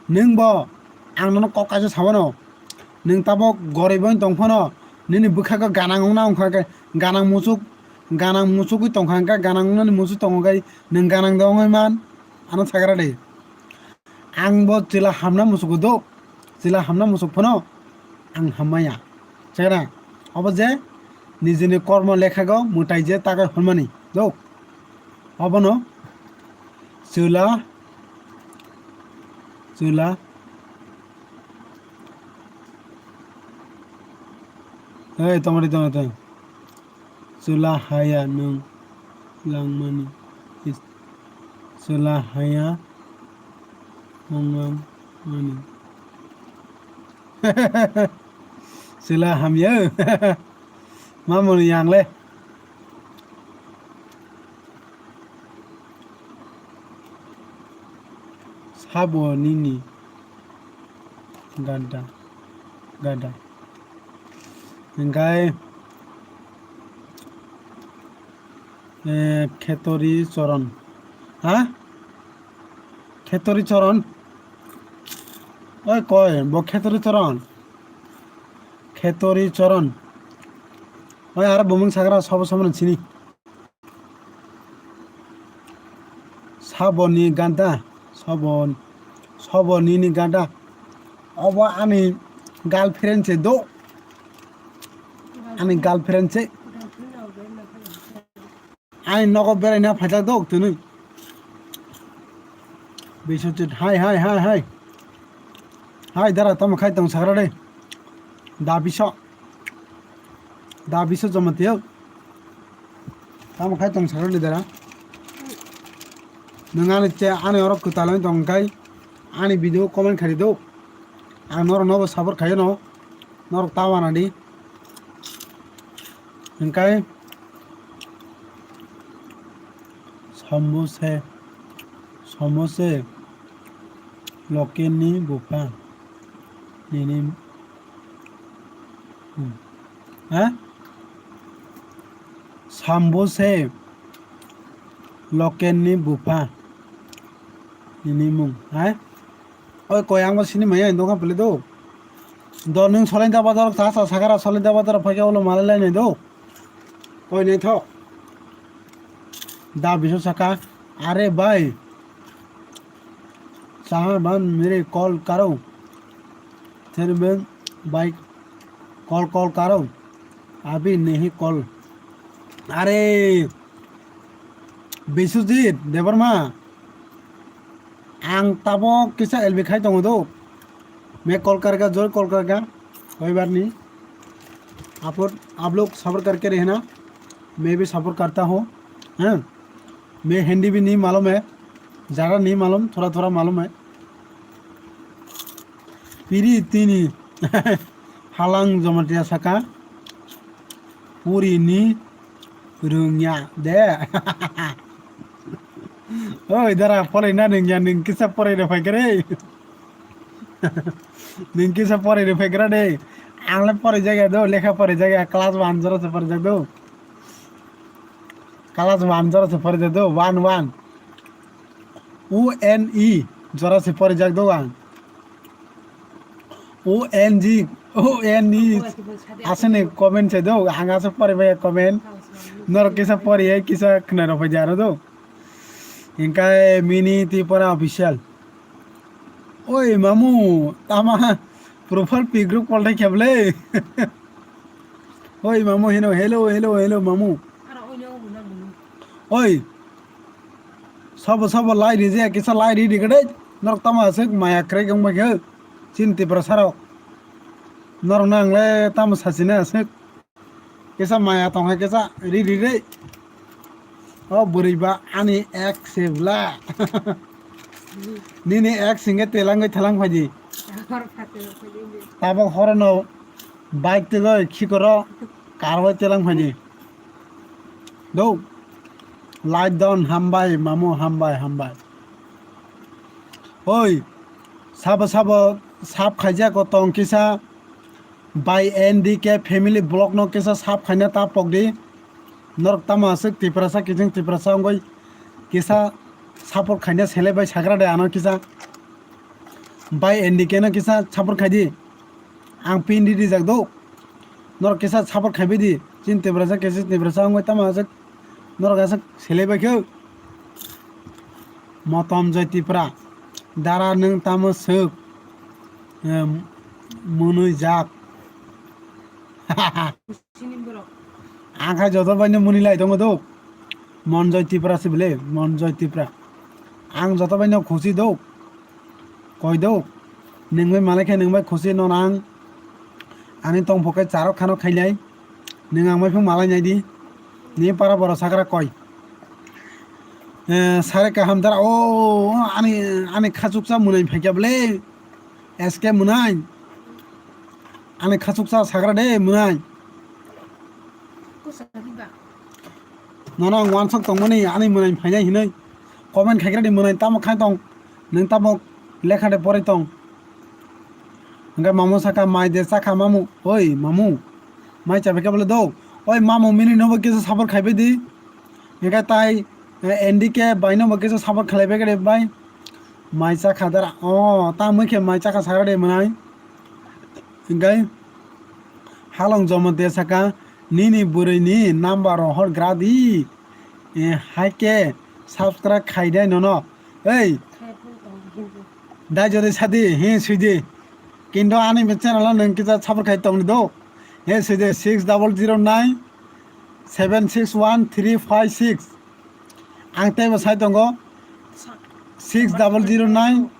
Nwng bo ang nono kok kaisa sabano. Nwng tabok goriboi tong phano nini bwkhago ganang wngna wngkha khe ganang musuk, ganang musugwi tongkha hwnkhe ganang wngnani musuk tongo khe nwng ganang de wngwi man ano sagra de. Ang bo chwla hamna musuk do, chwla hamna musuk phano ang hammaya. Chera, obo je nijini kormo lekhago mwtai je takai hwnmani do. Obono chwla, chwla. Hey, tomari, tomari, tomari. Chwla haya nwng langmani. Is-, chwla haya nwng langmani. Chwla hamya. Mamoni yangle. Sabo nini gada, gada. Hingkai, eh, Khetori Choron. Ha? Khetori Choron? Oi, koi, bo Khetori Choron? Khetori Choron. Oi, aro bumung sagra sobo sobo sini. Saboni ganda, sabon, saboni ni ganda. Obo ani girlfriend se do. Ani girlfriend se. Ani nogo beraina phaijak do tini. Biswajit, hai, hai, hai, hai. Hai, dara, tamo khai tong sagra de. Da biso. Da biso Jamatia. Tamo khai tong sagra de dara. Nwng ani che, ani oro kwtal wng tong khai. Ani video comment khai do. Ang norok nobo support khai no. Norok ta wana di. Hingkai Sambo se, Sambo se, Lokenni bupha, nini, hmm. Ha? Sambo se, Lokenni bupha, nini mung, ha? Oi, koi ang bo sini maya, dokan pele do. Do nwng Solenda bazar, sa, sa, sagara Solenda bazar, phai khe ulo malai lai nai do. Koi naithok. Da biso saka, "Are bhai, sahaban mere call karo, therben bhai call call karo, abhi nahi call." Are Biswajit Debbarma, ang tabok kisa L B khai tongo do. मैं कॉल करेगा, जरूर कॉल करेगा। कोई बात नहीं। आप लोग, आप लोग सब्र करके रहना, मैं भी सब्र करता हूँ, हैं? मैं हिंदी भी नहीं मालूम है, ज़्यादा नहीं मालूम, थोड़ा थोड़ा मालूम है। Piri tini halang Jamatia saka, puri ni rungya de. Oi, dara, porai na nung ya, nung kisa porai rw phai kre. Nung kisa porai rw phai kre de. Ang le porai jaga do, lekha porai jaga, class one jora se porai jaga do. Class one jora se porai jaga do, one, one. U N E jora se porai jaga do ang. O N G, O N E. Aswkni comment se do, ang aswk pori bai comment. Norok kisa pori hai, kisa khna rw phai jaro do. Hingkai Mini Tripura Official. Oi, mamu, tama profile pic rok polthai khe bwle. Oi, mamu, hino, hello, hello, hello, mamu. Oi, sabo, sabo, lai rijak, kisa lai ri, ri, gede. Norok tamo aswk maya kwrwi wng bai khe, chini Tiprasa rok. Norok no ang le tamo sachina aswk. Kisa maya tong hai kisa ri ri re. O bwrwi ba ani ex se bwla. Nini ex hingke telangoi thalang phaidi. Tabok horono bike tugoi khikoro karwai telang phaidi. Do. Like don hambai mamu hambai hambai. Oi, sabo sabo sap khaijak o tong kisa. Bai N D K family vlog no kisa sap khaina ta pokdi. Norok tamo aswk Tiprasa kiching Tiprasa wngwi kisa support khaina selai bai sagra de ano kisa. Bai N D K no kisa support khaidi. Ang pin di rijak do. Norok kisa support khaibai di. Chini Tiprasa kiching Tiprasa wngwi tamo aswk norok aswk selai bai khe. Motom Joy Tipra. Dara nwng tamo swk. Em, mwnwi jak. Ang khai joto bai no mwnwi lai tongo do. Monjoy Tipra se bwle, Monjoy Tipra. Ang joto bai no khusi do. Koi do. Nwng bai malai khe nwng bai khusi no ang. Ani tong pho khe charok khano khailai. Nwng ang bai phung malai nai di. Ni para boro sakra koi. Eh, sare kaham dara. O, ani, ani khachuksa mwnai phaikya bwle. S K mwnai. Ani khachuksa sagra de mwnai. Nono ang wansok tongmani ani mwnai phainai hinoi. Comment khaikra di mwnai tamo khai tong. Nwng tamo lekha de porai tong. Hingke mamu saka mai de chakha mamu. Oi mamu. Mai chabai khe bole do. Oi mamu mini nobo kisa support khaibai di. Hingke tai, eh, N D K bai nobo kisa support khlaibai khe de bai. Mai chakha dara. O, tamo khe mai chakha sagra de mwnai. Hingke halong jomo de saka nini bwrwi ni number rohor gra di. Eh, hai khe subscribe khai de nono. Ei. Dai jodi sadi, hi sui di. Kintu ani be channel o nwng kisa support khai tong di do. He sui di six double zero nine seven six one three five six. Ang teibo sai tongo six double zero nine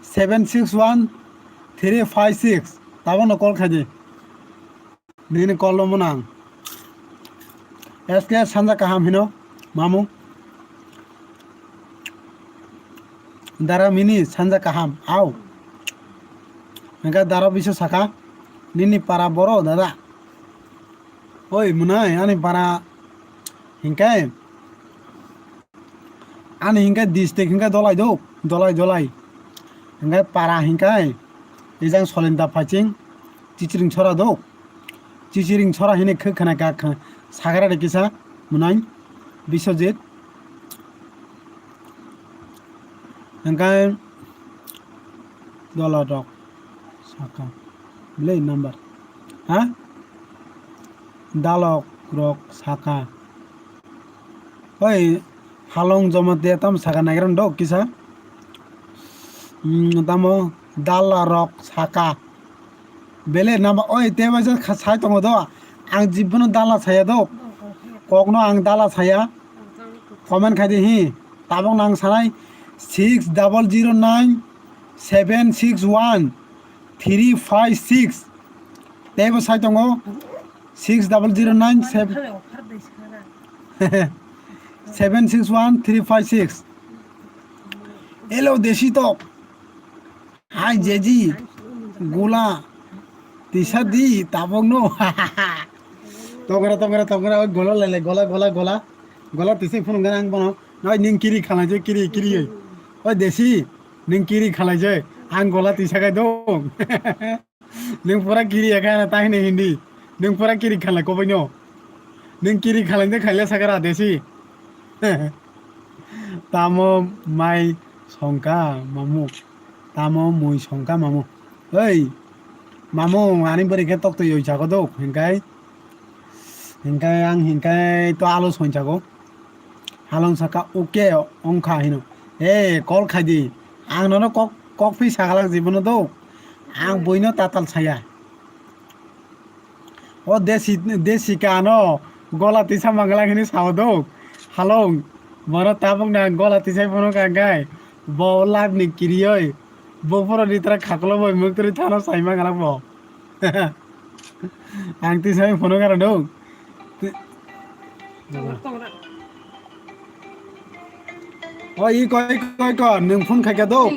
seven six one three five six. Tabono call khai di. Nini call lomo nang. S K sanja kaham hino, mamu. Dara mini sanja kaham, au. Hingke dara biso saka, nini para boro dada. Oi, mwnai, ani para hingke. Ani hingke district hingke Dolai do, Dolai, Dolai. Hingke para hingke ejang Solinda Paching, Chichiring Chora do. Chichiring Chora hini khe khana ka kha-, sagara de kisa mwnai Biswajit. Hingke Dolai rok saka. Bwle number. Ha? Dalok rok saka. Oi, halong joma de tam saka naigra do kisa. Hmm, tamo dala rok saka. Bele nama oi te bai kha sai tongo do. Ang jibbono dala saya do. Kokno ang dala saya. Comment khai di hi. Tabok nang sanai six double zero nine seven six one three five six. Teibo sai tongo six double zero nine seven six one three five six. Hello, Desi Tok. Hai, Jeji. Gola. Tisa di, tabok no. Tokra, tokra, tokra. Gola lele, gola, gola, gola. Gola tisa phunung gana ang bono. Oi, nwng kiri khalai je, kiri, kiri, oi. Oi, desi, nwng kiri khalai je, ang gola tisa kai dong. Nwng pura kiri ya kha, ta hini hindi. Nwng pura kiri khalai kobaino. Nwng kiri khalai de khaila sakara desi. Tamo mai songka mamu. Tamo mui songka mamu. Oi, mamu, ani bwrwi khe tokto yoi chago dok, hinkai. Hinkai ang hinkai to alo soinchago. Halong saka, "Okay, ongkha," hino. "Eh, call khaidi. Ang nono kok, kok phi sagalak jibono do. Ang boino tatal saya." O desi, desi kano gola tisa mangalak hini sao do. Halong, bono tabuk na gola tisai bono kangkai. Bo live ni kirioi. Bo poro ni tra khaklo boi muktri thano sai mangalak bo. Ang twi sami phone karo dong. O i koi koi ko nwng phone khai kha do.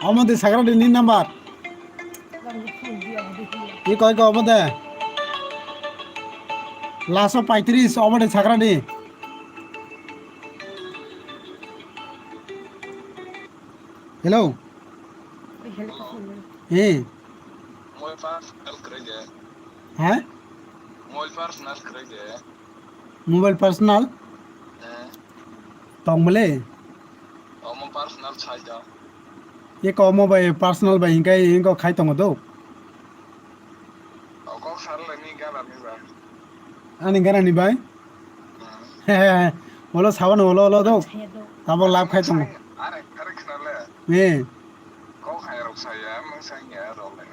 Omo de sagra de ni number. I koi ko omo de. Laso paitris omo de sagra de. Hello. Eh. Mobile personal kwrwi de. Ha? Mobile personal kwrwi de. Mobile personal? Eh. Tong bole? Omo personal sai da. Ye ko omo bai personal bai hinkai hinko khai tongo do. O kok sar le ni gana ni ba. Ani gana ni bai? He, he, he. Olo sabano, olo, olo do. Tabok lab khai tongo. Are, are khna le. Eh. Kok hai rok saya, mung saya rok le.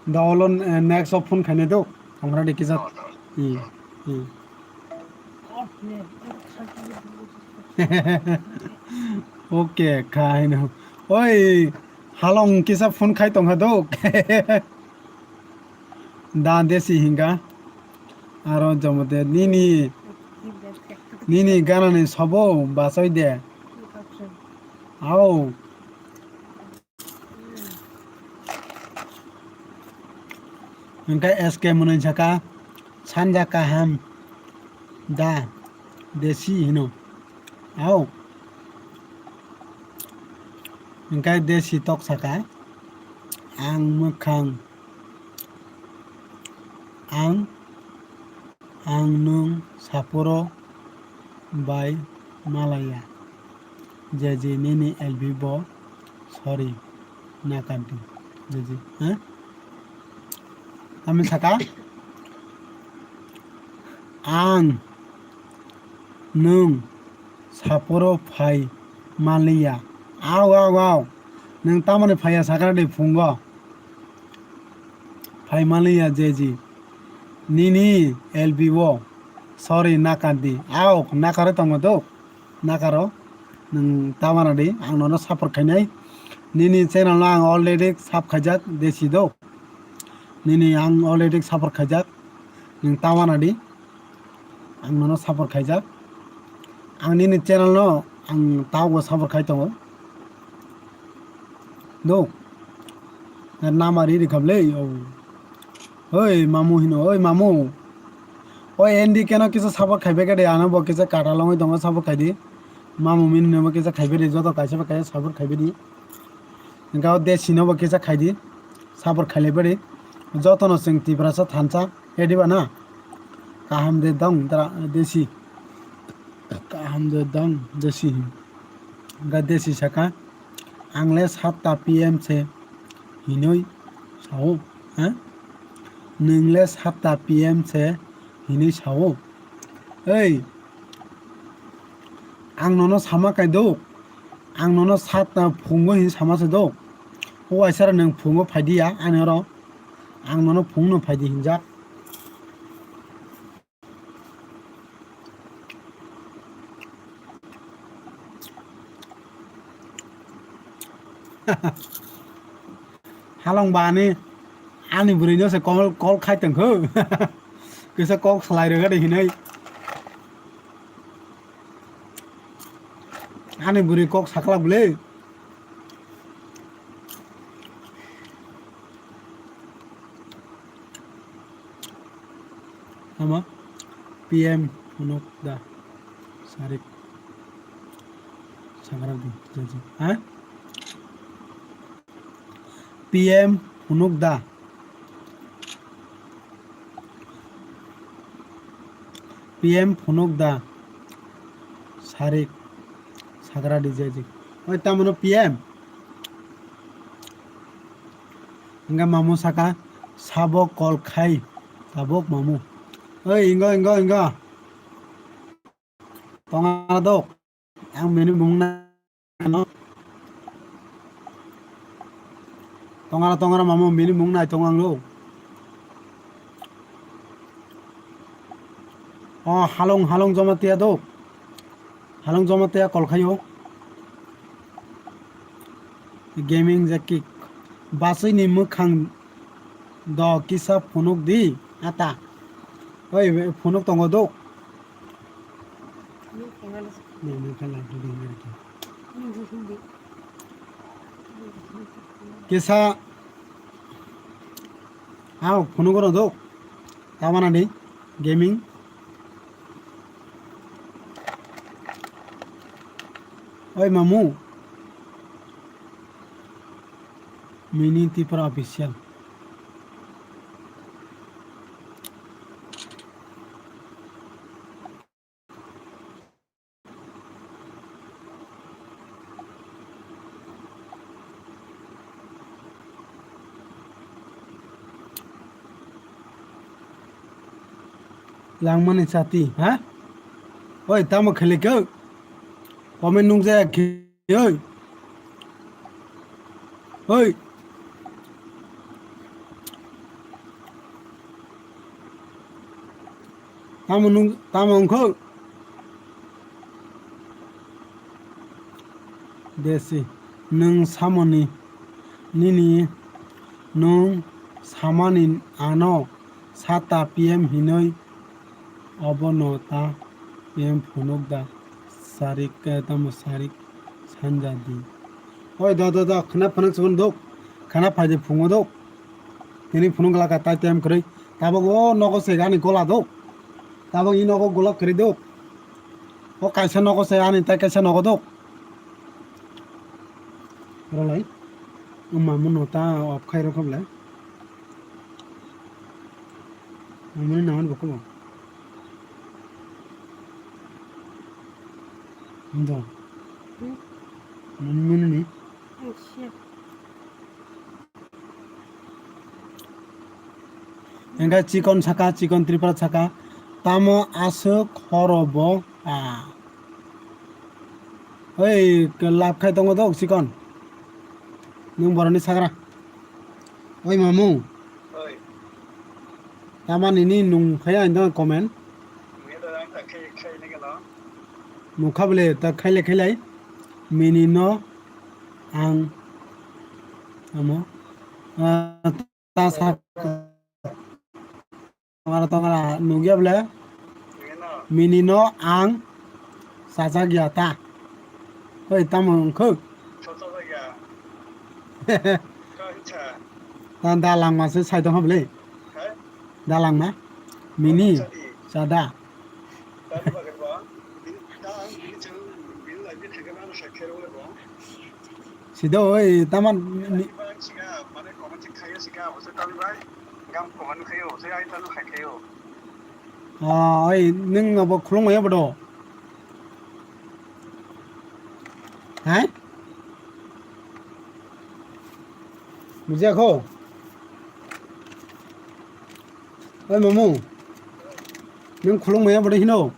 Da olo, eh, next o phone khaine do. Amra de kisa. Oh, do. Hmm. Hmm. Okay, khaino. Oi, halong kisa phone khai tongha do. Da desi hinga. Aro jomode nini, nini ganani sobo basoi de. Au. Hingke S K mwnwi saka sanja kaham da desi hino. Au. Hingke desi tok saka ang mwkhang ang Ang nwng saphuru bai malaya, jeji nini L B bo sorry nakardi, jeji, ha? Tamo saka, ang nwng saphuru phai manliya. Aw, aw, aw. Nwng tamoni phaiya sakra di phungo? Phai manliya jeji. Nini L B o. Sorry, nakardi. Aw, nakaro tongo do. Nakaro. Nwng tamana di. Ang nono support khainai. Nini channel no ang already sub khaijak. Desi do. Nini ang already support khaijak. Nwng tamana di. Ang nono support khaijak. Ang nini channel no ang tabukbo support khai tongo. Do. Nama ri ri khablei. Oh. Oi, mamu hino, oi, mamu. Oi, N D K no kisa support khaibai khe de, ano bo kisa kata longwi tongo, support khaidi. Mamu min hino bo kisa khaibai de, joto kaisa bai kaisa support khaibai di. Hingke o Desi no bo kisa khaidi, support khailaibai di. Joto no chwng Tiprasa thansa. Ediba na? Kaham de dong dra-, Desi. Kaham de dong Desi. Ga Desi saka, "Ang le satta P M se hinoi sao, ha? Nwng le satta P M se hinoi sao." Ei, ang nono sama kai do. Ang nono satta phungo hin sama se do. O waisara nwng phungo phaidi ya, ani oro. Ang nono phungno phaidi hinjak. Halong ba ani, ani bwrwi no se call, call khai tong kho. Kisa kok salai rega de hinai. Ani bwrwi kok saklak bwle. Ama P M Hunok da Sarik. Sagra di, jaji. Ha? P M phunuk da. P M phunuk da. Sarik. Sagra di, jaji. Oi, tamono P M. Hingga mamu saka, sabo call khai. Tabuk mamu. Oi, ingo, ingo, ingo. Tonga dok. Ang bini mung nai no. Tongara, tongara, mamo, bini mung nai tong ang lo. O, halong, halong joma tiya do. Halong joma tiya kol khayo. Gaming je kick. Basui ni mwkhang do kisa phunuk di, ata. Oi, phunuk tongo do. Kisa. Aw, phunuk oro do. Tabana di. Gaming. Oi, mamu. Mini Tripura Official. Langmani chati, ha? Oi, tamo khele khe? Comment nungjaya khe? Oi. Oi. Tamo nung, tamo wngkho? Desi, nwng samani, nini, nwng samani ano sata P M hinwi obono ta P M phunuk da sarik, eh, tamo sarik sanja di. Oi, da, da, da, khana phanak chubon dok, khana phaidi phungo dok. Tini phunuk laka tai T M kwrwi. Tabok o nogo se ani gola do. Tabok i nogo gola kwrwi do. O kaisa nogo se ani tai kaisa nogo do. Rolai. Wngma muno ta off khai rokho bwle. Wngmani naman bukubo. Ndo. Hmm? Wngmani ni? Asia. Hingke chikon saka, chikon Tripura saka, tamo aswk horo bo, ah. Oi, lab khai tongo dok chikon. Nwng boroni sagra. Oi mamu. Oi. Tama nini nung phaya indang comment. Nukha bole ta khaile khailai. Mini no ang amo. Ah, ta sa tongara tongara nugya bole. Mini no ang sajak ya ta. Oi, tamo wngkho? Ta dalangma se sai tongkha bole. Dalangma? Mini? Chada? Sido oi, tamo ni- Ah, oi, nwng abo khulumaya bodo? Hai? Bujia kho? Oi, mamu. Nwng khulumaya bodo hino?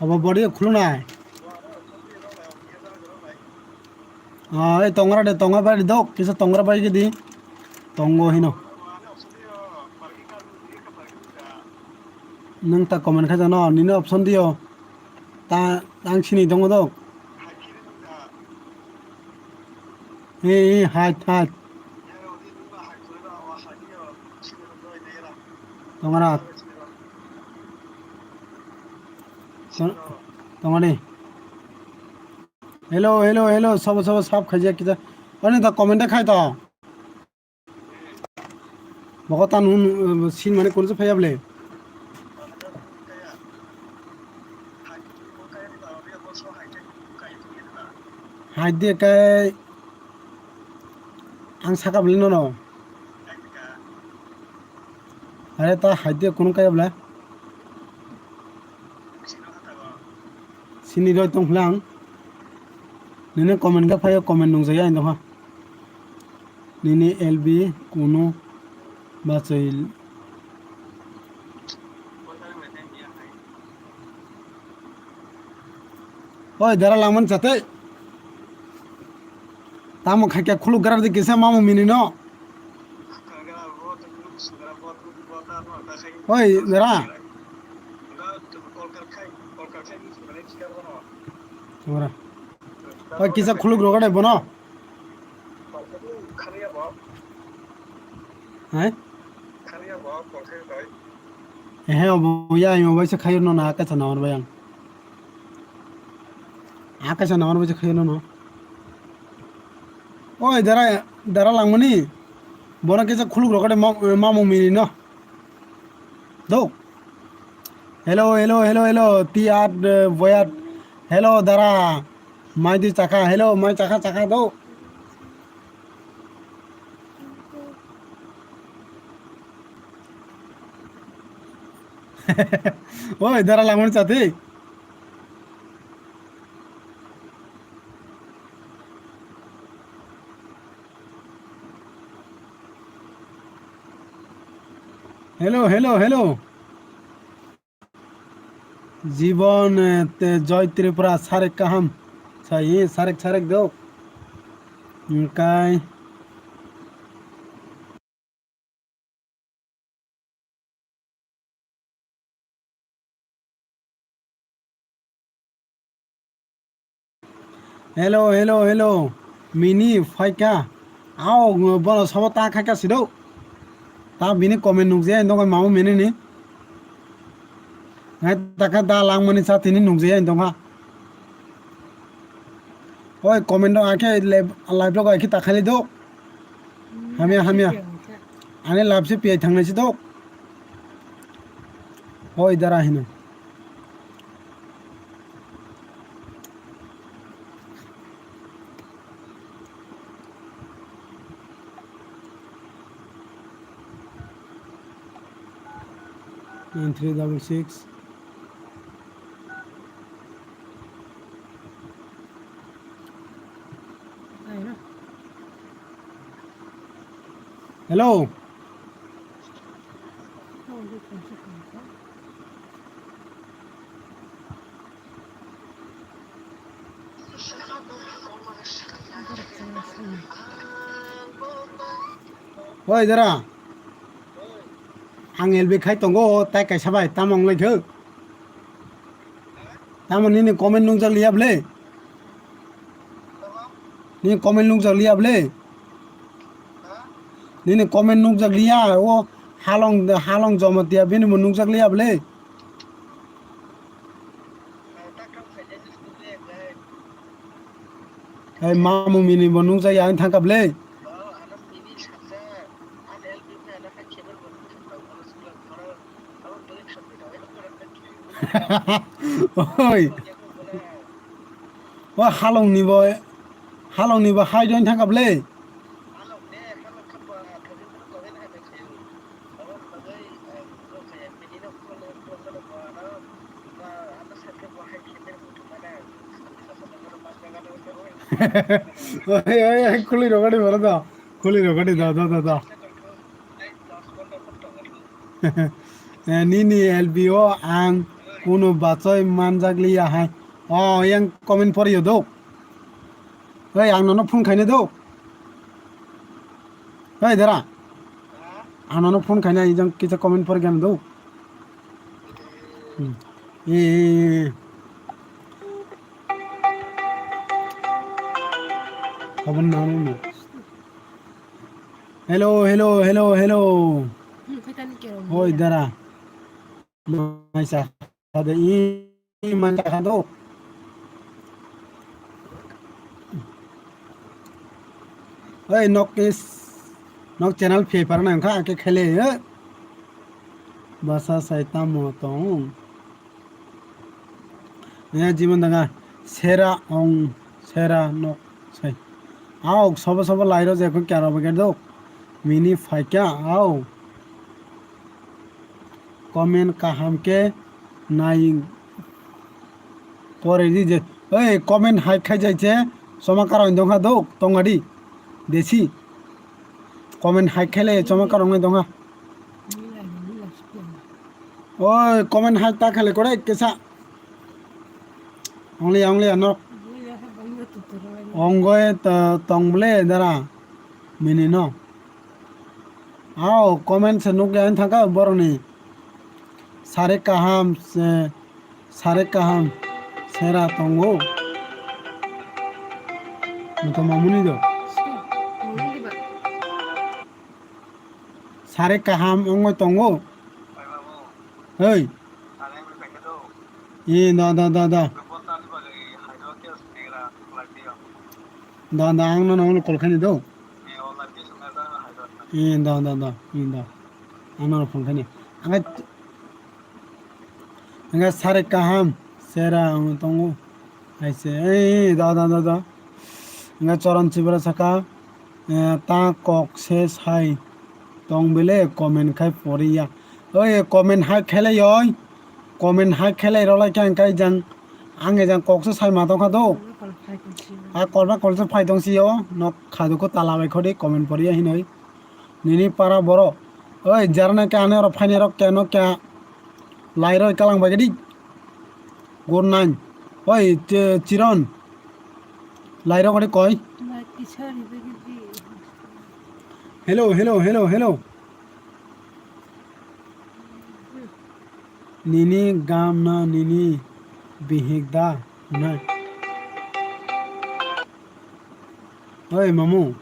Abo body khulumnai. Ah, ei tongra de, tongra bai dok, kisa tongra bai gidi. Tongo hino. Nwng ta comment khaijano, nini option dio. Ta, tang sini tongo dok. Ei, ei, hai, hai. Tongra. Tong-, tongani. Hello, hello, hello, sabo, sabo, sab khaijak kisa. Ani ta comment khai to. Boko ta nun, uh, sin mane kunse phaya ble. Hai de kai ang saka bwlwi nono. Are ta hai de kunu kaya bwla. Sini roi tong phlang. Nini comment ga phayo, comment nung jaya indokha. Nini L B kunu bachoi. Oi, dara langmani chatei. Tamo khaikya khuluk gra di kisa mamu mini no. Oi, dara. Ora. Oi, kisa khuluk rogo de bono. Hai? Ehe, obo ya, obo se khayo no na, kaisa na bai ang. Akaisa namar bai khayo no no. Oi, dara, dara langmani. Bono kisa khuluk rokade ma-, mamung mini no. Do. Hello, hello, hello, hello. Ti at, eh, boyat. Hello, dara. Mai di chakha. Hello, mai chakha, chakha do. Oi, dara langmani chati. Hello, hello, hello. Jibon, eh, te Joy Tripura, sarek kaham. Sai, sarek, sarek do. Engkai. Hello, hello, hello. Mini phaikha. Ao, bono sobo ta khaikha sido. Ta bini comment nukjaya, nogo mamu mini ni. Hai, takha da langmani sa tini nukjaya, dongha. Oi, comment rok akhe live, live rok akhe ta khaili do. Hamya, hamya. Ani live se piyai thangnai si do. Oi, dara hino. Nine three double six. Hello. Oi, dara. Ang L B khai tongo, tai kaisa bai, tamo wng lai khe? Tamo nini comment nungjak liya bwle? Nini comment nungjak liya bwle? Nini comment nungjak liya, o halong, halong Jamatia bini bo nungjak liya bwle? Hai, mamu mini bo nungjak ya, ang thangkha bwle. Oi. O halong ni bo, halong ni bo hai join thangkha bwle. Oi, oi, oi, khuli rogadi boro do. Khuli rogadi do, do, do, do. Eh, nini L B o ang kunu bachoi manjak liya hai. O, yang comment poriyo do. Oi, ang nono phone khaina do. Oi, dara. Ang nono phone khaina, ijang kisa comment pori gana do. Hmm. Eh, eh, eh, eh. Habang na mo. Hello, hello, hello, hello. Hmm, khoi tani kero. Oi, dara. Maisa. Ada i, i maisa kado. Oi, nok is, nok channel phe parna kha ke khele, eh. Basa sai tamo tong. Ya, Jibon Danga. Sera ong, sera nok sai. Aw, sobo sobo lairo je ko kyaro bagir dok. Mini phaikya, aw. Comment kaham ke nai pore di je. Oi, comment hai khai jai che. Soma karo indong ha dok, tongadi. Desi. Comment hai khai le, soma karo ngai dong ha. Oi, comment hai ta khai le kore kesa. Ongli, ongli, ano. Ongoi to tong ble dara. Mini no. Ao, comment se nuk ya thangka boroni. Sare kaham, se, sare kaham. Sera tongo. Muto mamuni do. Sare kaham ongoi tongo. Hei. Ee, da, da, da, da. Da, da, ang nono call khaini do. Ee, da, da, da, ee, da. Ang nono phone khaini. Ang, ang sare kaham, sera ang tongo. Hai se, ee, da, da, da, da. Ang Choron Chibra saka, ee, ta kok se sai tong bele comment khai poriya. Oi, comment hai khelai oi. Comment hai khelai rwlai khe ang kai jang, ang e jang kok se sai ma tong kha do. A kolba kol se phai tong si o, nok kha do ko tala bai khodi comment poriya hinoi. Nini para boro. Oi, jarna khe ane oro phaini rok khe no khe lai roi kalang bai gadi. Good night. Oi, Ch-, Chiron. Lai rok gadi koi. Hello, hello, hello, hello. Nini gam na nini bihik da hwnai. Oi, mamu.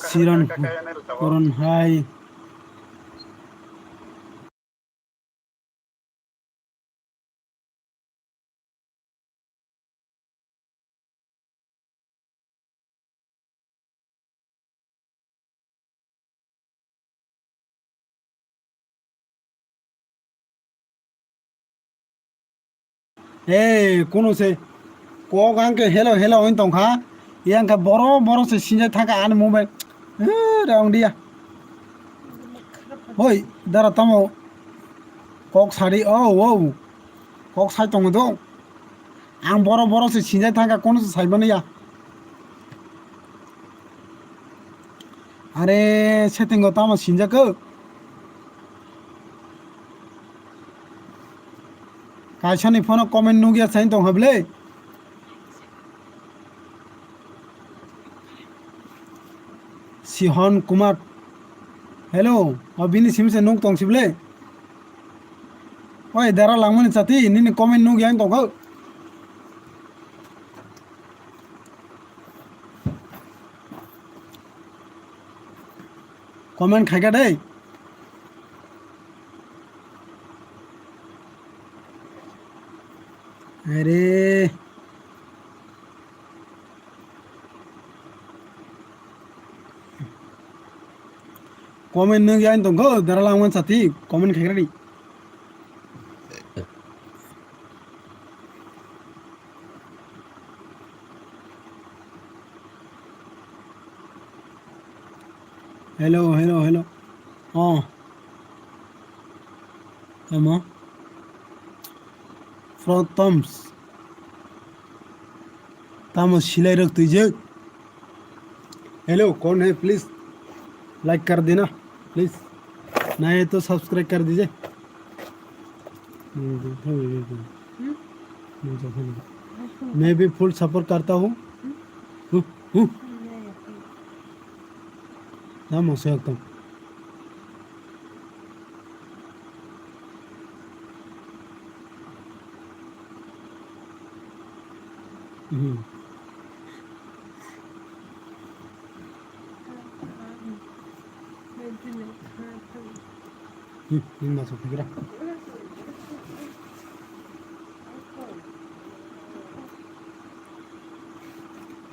Siron koron hai. Hey, kuno se kok ang ke hello hello wng tong kha. Yang khe boro boro se sinjak thang kha ani mobile. Eh, rong dia. Hoi, dara tamo kok sari, oh, oh. Kok sai tongo do. Ang boro boro se sinjak thang kha, kono se sai mani ya. Are, setting o tamo sinjak kho. Kaisa ni phone o comment nugya sai tong ha ble. Sihon Kumar. Hello, o bini sim se nuk tong sible. Oi, dara langmani chati, nini comment nuk yang tong kho. Comment khai kha dei. Are. Comment nung yang tong kho, dara langman sati, comment khai kha di. Hello, hello, hello. Oh. Tamo. From Toms. Tamo silai rok twijak. Hello, कौन है? Please like कर देना, please. नहीं है तो subscribe कर दीजिए. मैं भी full support करता हूँ. हूँ, हूँ. Tamo se ekdom.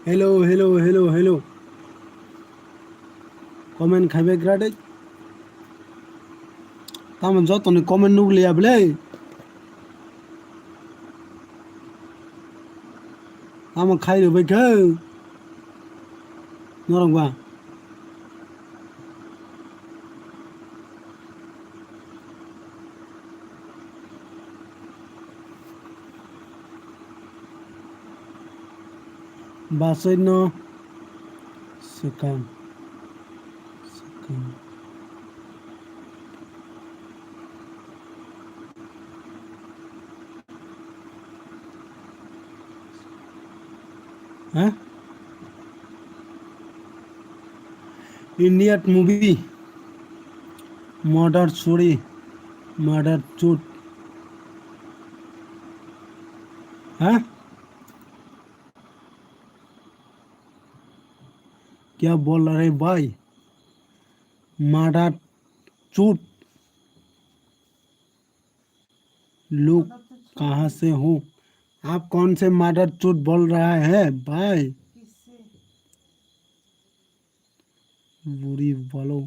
Hello, hello, hello, hello. Comment khaibai gra de. Tamo jotoni comment nukliya bwle. Tamo khai rwbai khe. Norok ba. Basai no swkang. Swkang. Huh? Indian movie. Murder Story. Murder Chut. Huh? क्या बोल रहे भाई? Murder Chut. लोग कहाँ से हो? आप कौन से murder चूत बोल रहा है भाई? किससे? बुरी बोलो।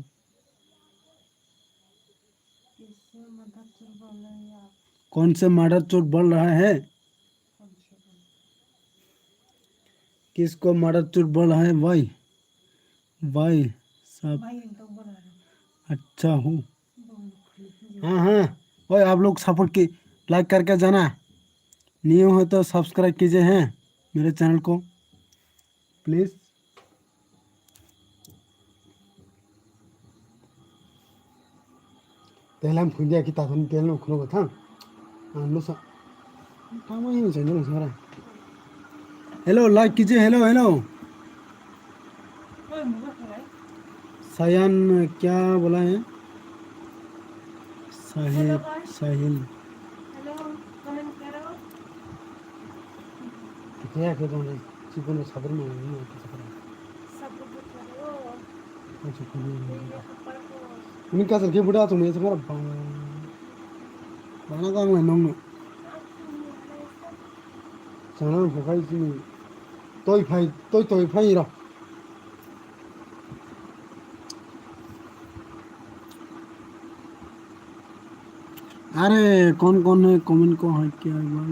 किससे murder चूत बोल रहे हैं आप? कौन से murder चूत बोल रहा है? कौन से बोल? किसको murder चूत बोल रहा है भाई? भाई साहब, भाई एकदम बोल रहा है। अच्छा हूँ। हाँ, हाँ। ओए, आप लोग support की, like करके जाना। New हो तो subscribe कीजिए हैं मेरे channel को, please। Telam khundia ki takhun telno khunok thang. Ang no sa. Tamo hin jeng jeng sara. Hello, like कीजिए, hello, hello. सायन क्या बोला है? साहिल, hello guys. साहिल. Hello, comment करो. Kaya ke dong re? Chikon sabr mo mo ki sabr. Sabr karo. Acha kuni. Ini kasar ke buda tu me sabr bang. Bana kang le nong no. Sana bukai sini. Toi phai, toi toi phai ro. अरे कौन कौन है कमेंट को है क्या एक बार?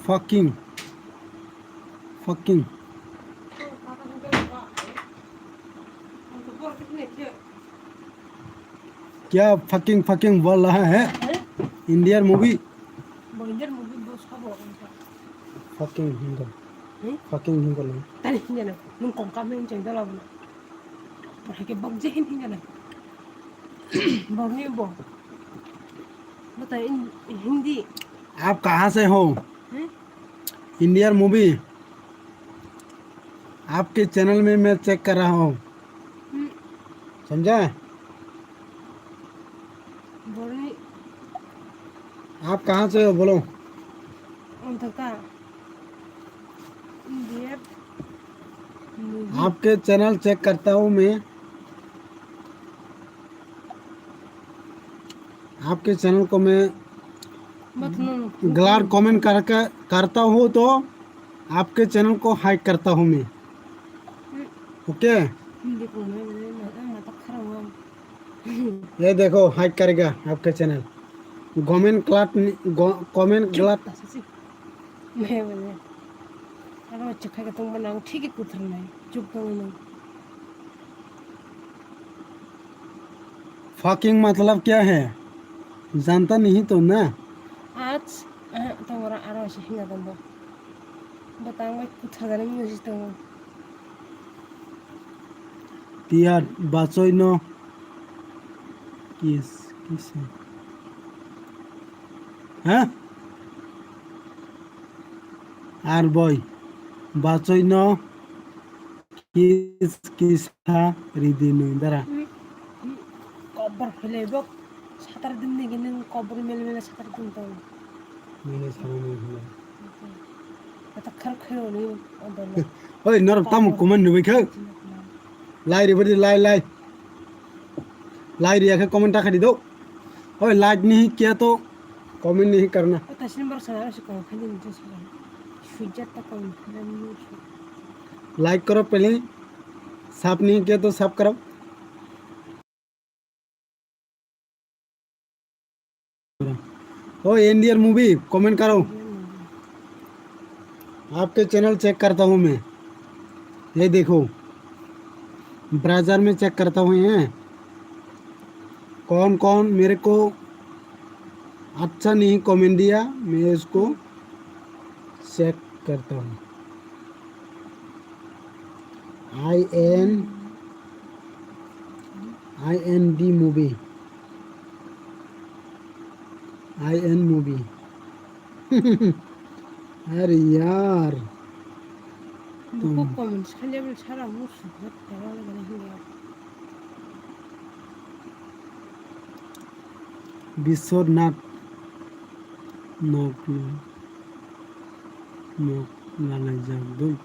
Fucking. Fucking. क्या fucking fucking बोल रहा है? हैं? Indian movie. Bo Indian movie bo sabo. Fucking hingle. Hmm? Fucking hingle. Tani hingle. Nung kong kam hin cheng dala bo. Por hai ke bok je hin hingle. Bok ni bo. Bata in Hindi. आप कहाँ से हो? हैं? Indian movie. आपके चैनल में मैं चेक कर रहा हूँ। हम्म। समझा? बोलने आप कहाँ से हो बोलो? अंधका। इंडिया। आपके चैनल चेक करता हूँ मैं। आपके चैनल को मैं मत लो। गलत कमेंट करके, करता हूँ तो आपके चैनल को हाइड करता हूँ मैं। हम्म। ओके? हिंदी को मैं, मैं, मैं, मैं तो ये देखो, हैक करेगा आपका चैनल। कमेंट गलत नि-, ग-, कमेंट गलत। Maya maya. Aro chwkhai ka tongma nang thik kuthar nai. Chuk tong nang. Fucking मतलब क्या है? जानता नहीं तो ना? आज, अ, tong ora aro se hinga tong bo. Bo tang bai kuthar jani mui si tong. Tiyar bachoi no kis, kisa. Ha? Ar boi bachoi no kis, kisa ridi nung dara. Kobor philai bo satar din ni gini kobor mele mele satar din tong. Mele satar din tong. Kata khar khar ni odol. Oi, norok tamo comment nubai kha. Lai ri bari lai lai. Lai ri akhe comment ta khadi do. Oi, like nahi kiya to comment nahi karna. Taslim bar sana se comment khadi ni to sana. Sujat ta comment khadi ni. Like karo pehle. Sab nahi kiya to sab karo. ओ Indian movie comment करो। आपके channel check करता हूँ मैं। ये देखो, ब्राउज़र में चेक करता हूँ, हैं, कौन कौन मेरे को अच्छा नहीं कमेंट दिया, मैं उसको चेक करता हूँ। I N, I N D movie, I N movie. अरे यार। Buko comments khainai bini sara musu hot tara le gana hinwi. Biswanath nok nok lalai jak dui.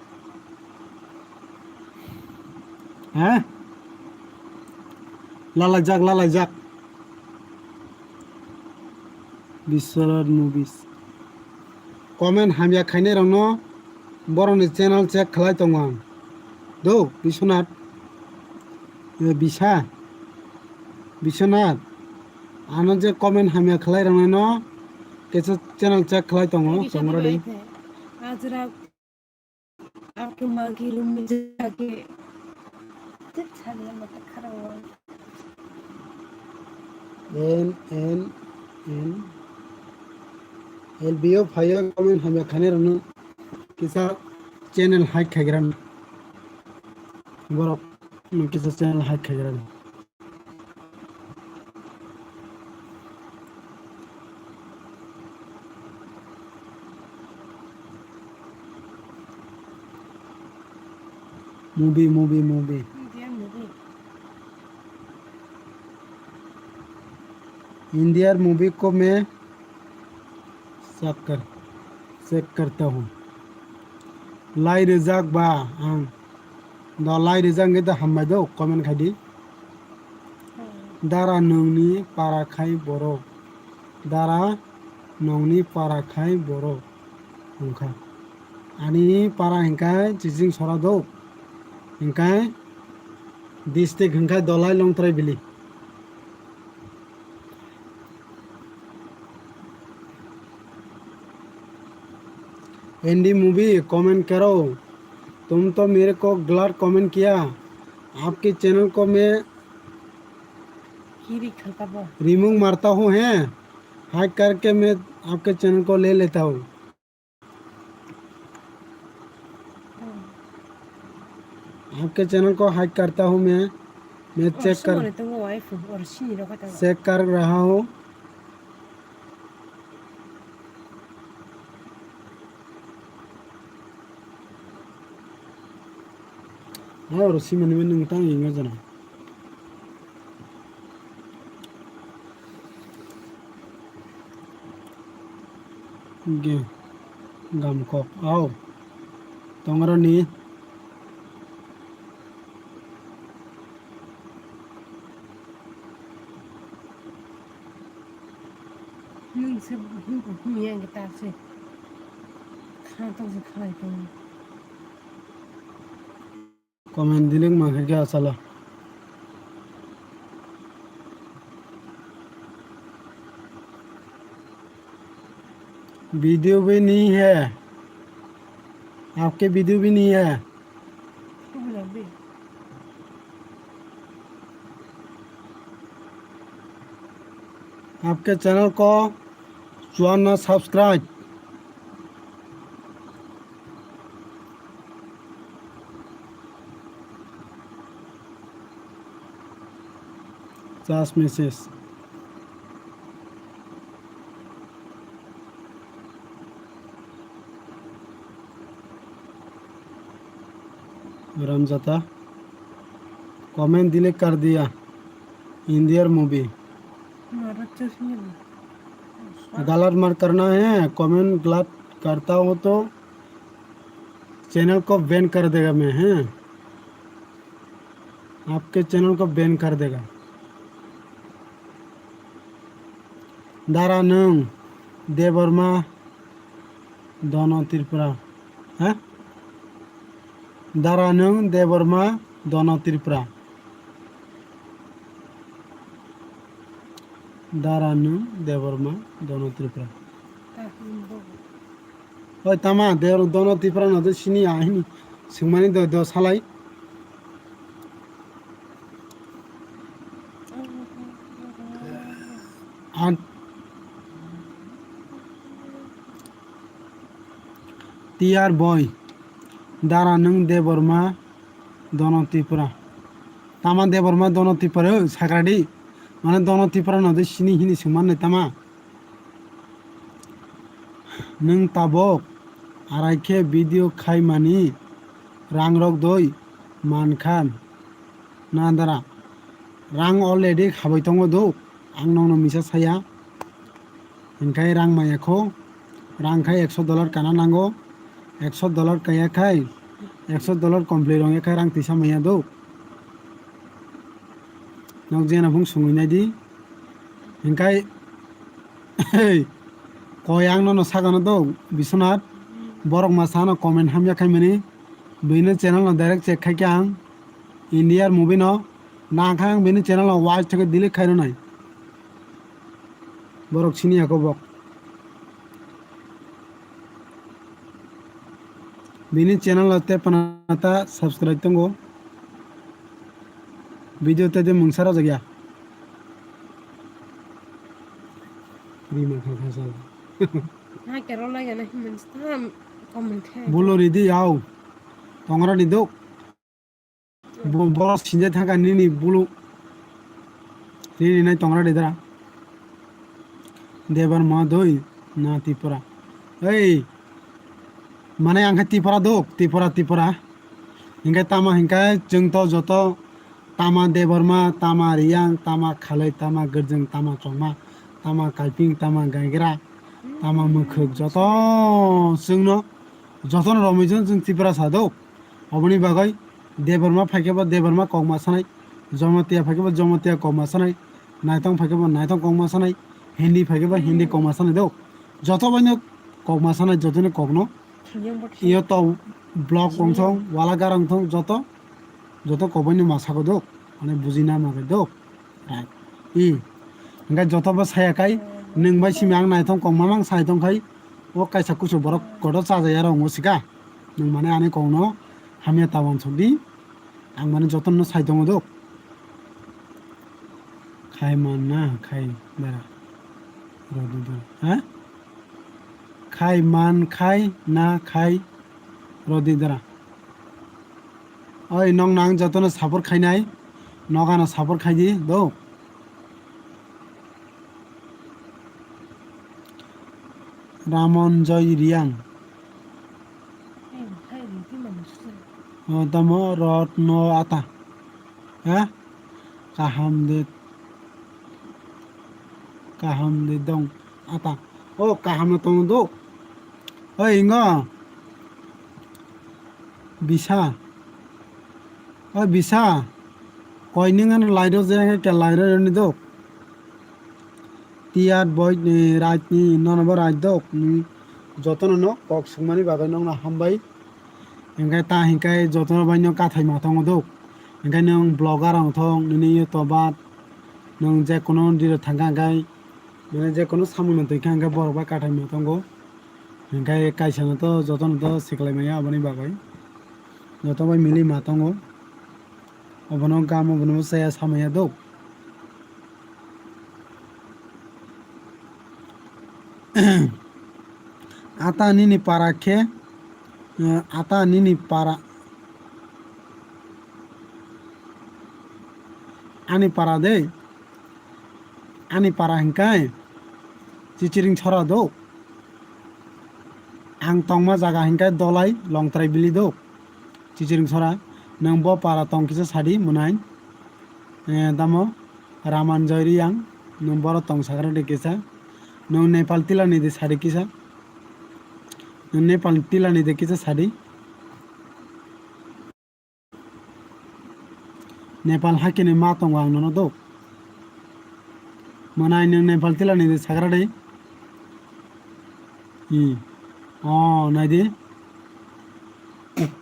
Ha? Lalai jak, lalai jak. Biswanath Movies. Comment hamya khainai rokno borokni channel check khlai tongo ang. Do, Biswanath. Eh, Bisa. Biswanath. Ano je comment hamya khlai roknaino kisa channel check khlai tongo, Bisa tongradi. Ajra Ake magi lumi jage. Tit sani mata khara wal. N N N L B O phaio comment hamya khainai rokno kisa channel hack khaigrani. Borok no kisa channel hack khaigrani. Movie, movie, movie. Indian movie. Indian movie ko main Check kar, check karta hu. Lai rijak ba ang. Do lai rijak wngkhe do hambai do, comment khai di. Dara nungni para khai borok. Dara nungni para khai borok. Wngkha. Ani para hingkha Chiching Sora do. Hingkha district hingkha Dolai Longtrai Bili. ND movie comment करो, तुम तो मेरे को गलत कमेंट किया, आपके चैनल को मैं Kiri khalkabo. रिमूव मारता हूँ, हैं, हैक करके मैं आपके चैनल को ले लेता हूँ। आपके चैनल को हैक करता हूँ मैं, मैं चेक कर, चेक कर रहा हूँ। Oro simani mani wngtang ingo jana. Ge, gamkok, au. Tongroni. Nwng se himkhe himya hwnkhe ta se. Kha tong se khalai tong. Comment delete mankha khe asala. Video भी नहीं है, आपके वीडियो भी नहीं है। आपके चैनल को चुवान्ना सब्सक्राइब। Just message. हरामजादा, comment delete कर दिया, इंडियन मूवी। मारा चश्मे। गलत मत करना है, comment गलत करता हो तो चैनल को बैन कर देगा मैं, हैं? आपके चैनल को बैन कर देगा। दारा नों देबर्मा दोनो त्रिपुरा, हैं? दारा नों देबर्मा दोनो त्रिपुरा। दारा नों देबर्मा दोनो Tripura. Oi, tama, de-, dono Tipra no de sini ya hini. Singmani do, do salai. An-, T R boy, dara nwng Debbarma, dono Tipra. Tama Debbarma, dono Tipra, o, sakradi. Mane dono Tipra no de sini hini singmani tama. Nwng tabok arai khe video khaimani rang rok doi mankha na dara? Rang already khabai tongo do, ang nokno misa saya. Hinkhe rang maya kho, rang khai ekso dollar kana nango, ekso dollar kaya khai, ekso dollar complete rong ya khai rang tisa maya do. Nok jena phung sungwi nai di. Hinkhe, koi ang nono sagano do, Biswanath, borok masa no comment hamya khaimani, bini channel no direct check khai khe ang, India movie no, na kha ang bini channel no watch theke delete khai rwnai. Borok sini ya kobok. Bini channel o tei panata subscribe tongo. Video tei de mungsa rojak ya. Rima kha kha sal. Na kero lage na himan sta comment khe. Bolo ridi yao. Tongra ni dok. Bo-, borok sinjai thangkha nini bulu. Nini nai tongra de dara. Debbarma doi na Tipra. Ei, mane ang khe Tipra dok, Tipra, Tipra. Hinkhe tama hinkhe chwng to joto tama Debbarma, tama Riyang, tama Khalai, tama Gurjwng, tama Chongma, tama Kaiping, tama Gaigra, tama Mwkhwk, joto chwngno, jotono romwi chwng, chwng Tiprasa dok. Oboni bagwi Debbarma phaikhe bo Debbarma kokma sanai, Jamatia phaikhe bo Jamatia kokma sanai, Naithong phaikhe bo Naithong kokma sanai, Hindi phaikhe bo Hindi kokma sanai do. Joto baino kokma sanai, jotoni kokno. Iyo to block wngthong, wala garang thong, joto, joto kok baino ma sago do. Mane bujina ma do. Right. I. Hingke joto bo saya kai, nwng bai simi ang naithong kok mamang sai tong khai, o kaisa kusu borok kodo chajai aro wngo sika. Nwng mane ani kok no hamya ta wansok di. Ang mane joto no sai tongo do. Khai man na khai dara. Rodi dara. Ha? Khai man khai na khai rodi dara. Oi, nokno ang jotono support khainai, nokano support khaidi do. Ramon Joy Riang. O tamo rot no ata. Ha? Kaham de, kaham de dong ata. O kaham no tongo do. Oi, ingo. Bisa. Oi, bisa. Koi ning ano lairo je ke lairo ni do. Tiyar boi ni rait ni nono bo rait do. Ni jotono no kok sungmani bagwi nokno hambai. Hingke ta hingke jotono bai no kathai ma tongo do. Hingke nwng blogger wng thong nini YouTube ba nwng je kono dilo thangkha hingke mane je kono samung no twi kha hingke borok bai kathai ma tongo. Hinkhe kaisano to jotono to siklai maya aboni bagwi. Joto bai mili ma tongo. Obono gam obono chaya samaya dok. Ata nini para khe, eh, ata nini para, ani para de, ani para hinkai chichiring chora do. Ang tongma jaga hinkai Dolai Longtrai bili do. Chichiring sora, nwng bo para tong kisa sadi mwnai. Eh, tamo Ramanjoy Riyang, nwng boro tong sagra de kisa. Nwng Nepal tilani de sadi kisa. Nwng Nepal tilani de kisa sadi. Nepal hakini ma tongo ang nono do. Mwnai nwng Nepal tilani de sagra de. I. Oh, nai di.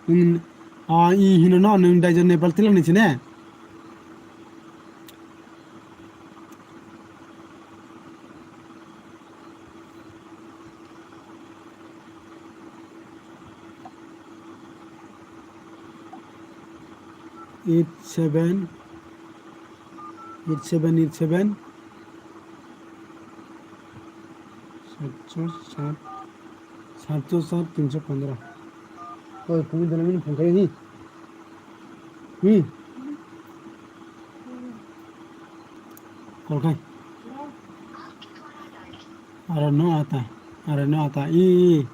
Nwng, oh, i hino no, nwng daijon Nepal tilani sine? Eight seven, eight seven, eight seven. Satso sat, satso sat, tinso pondro. Oi, kumi dana mini phone khayo hi. Hmm. Call khai. Aro no ata, aro no ata. I, i.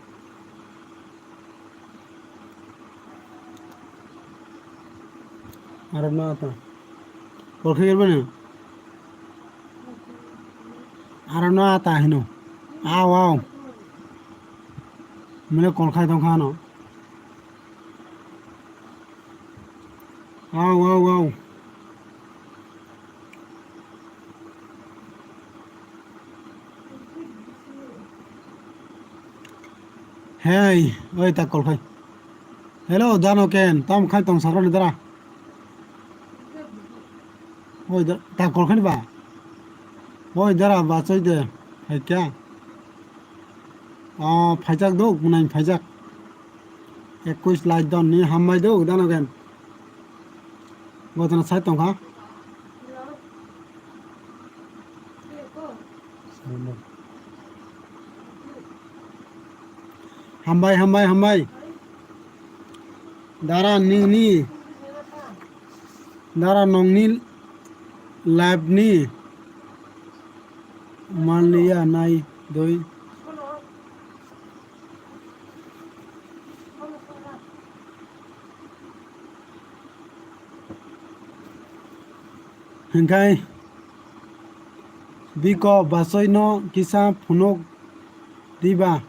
Aro no ata. Call khai bani. Aro no ata hino. Aw, aw. Mile call khai tong kha no. Aw, aw, aw. Hey, oi ta call khai. Hello, Dano Ken, tam khai tong sakra ni dara. Oi da, ta call khai ba. Oi dara ba choi de, hai kya? Ah, phaijak do, mwnai phaijak. Ekwis lai don ni hambai do, Dano Ken. Gotana sai tong kha. Hambai, hambai, hambai. Dara nini, dara nongni live ni manliya nai doi. Hingkai biko basoi no kisa phunuk diba.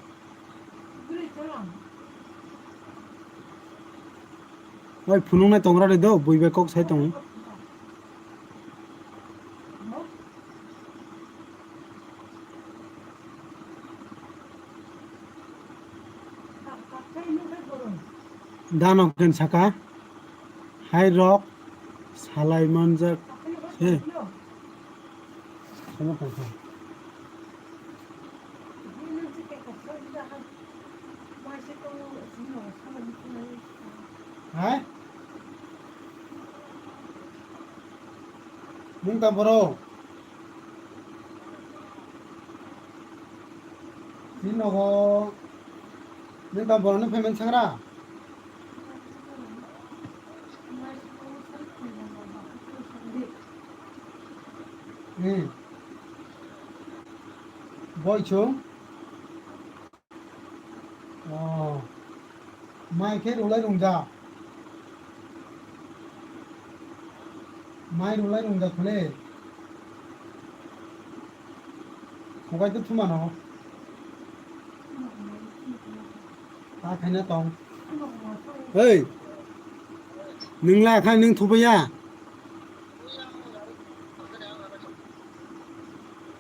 Oi phunuk nai tongra de do, bui bai kok sai tongo. Dano ken saka, hai rok salai manjak se. Hai? Mung tam boro. Ni nogo, ni tam borokni payment sangra? Hmm. Boi chung? Oh. Mai khe rulai rungjak. Mai rulai rungjak phale. Khokai to thumano. Ta khaina tong. Hey. Nwng la kha nwng thubaya.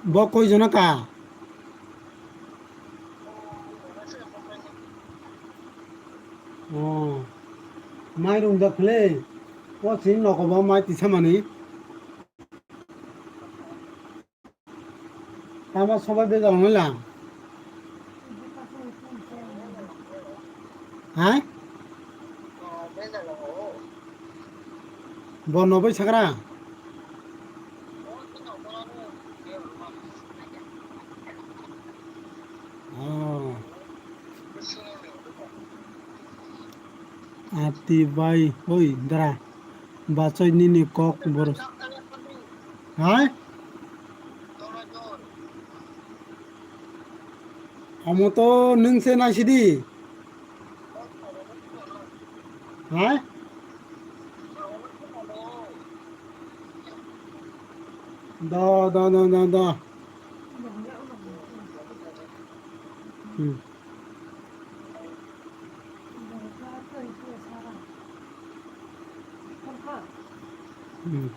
Bo koi jona ka? Oh. Mai rung jak khle. O sin nokobo mai tisa mani. Tama sobai bejal wngla. Hai? Bo nobai sagra? Oh. Ati bai, oi, dara. Bachai nini kok boros. Hai? Omo to nwng se naisidi. Hai? Da, da, da, da, da. Hmm. Hmm.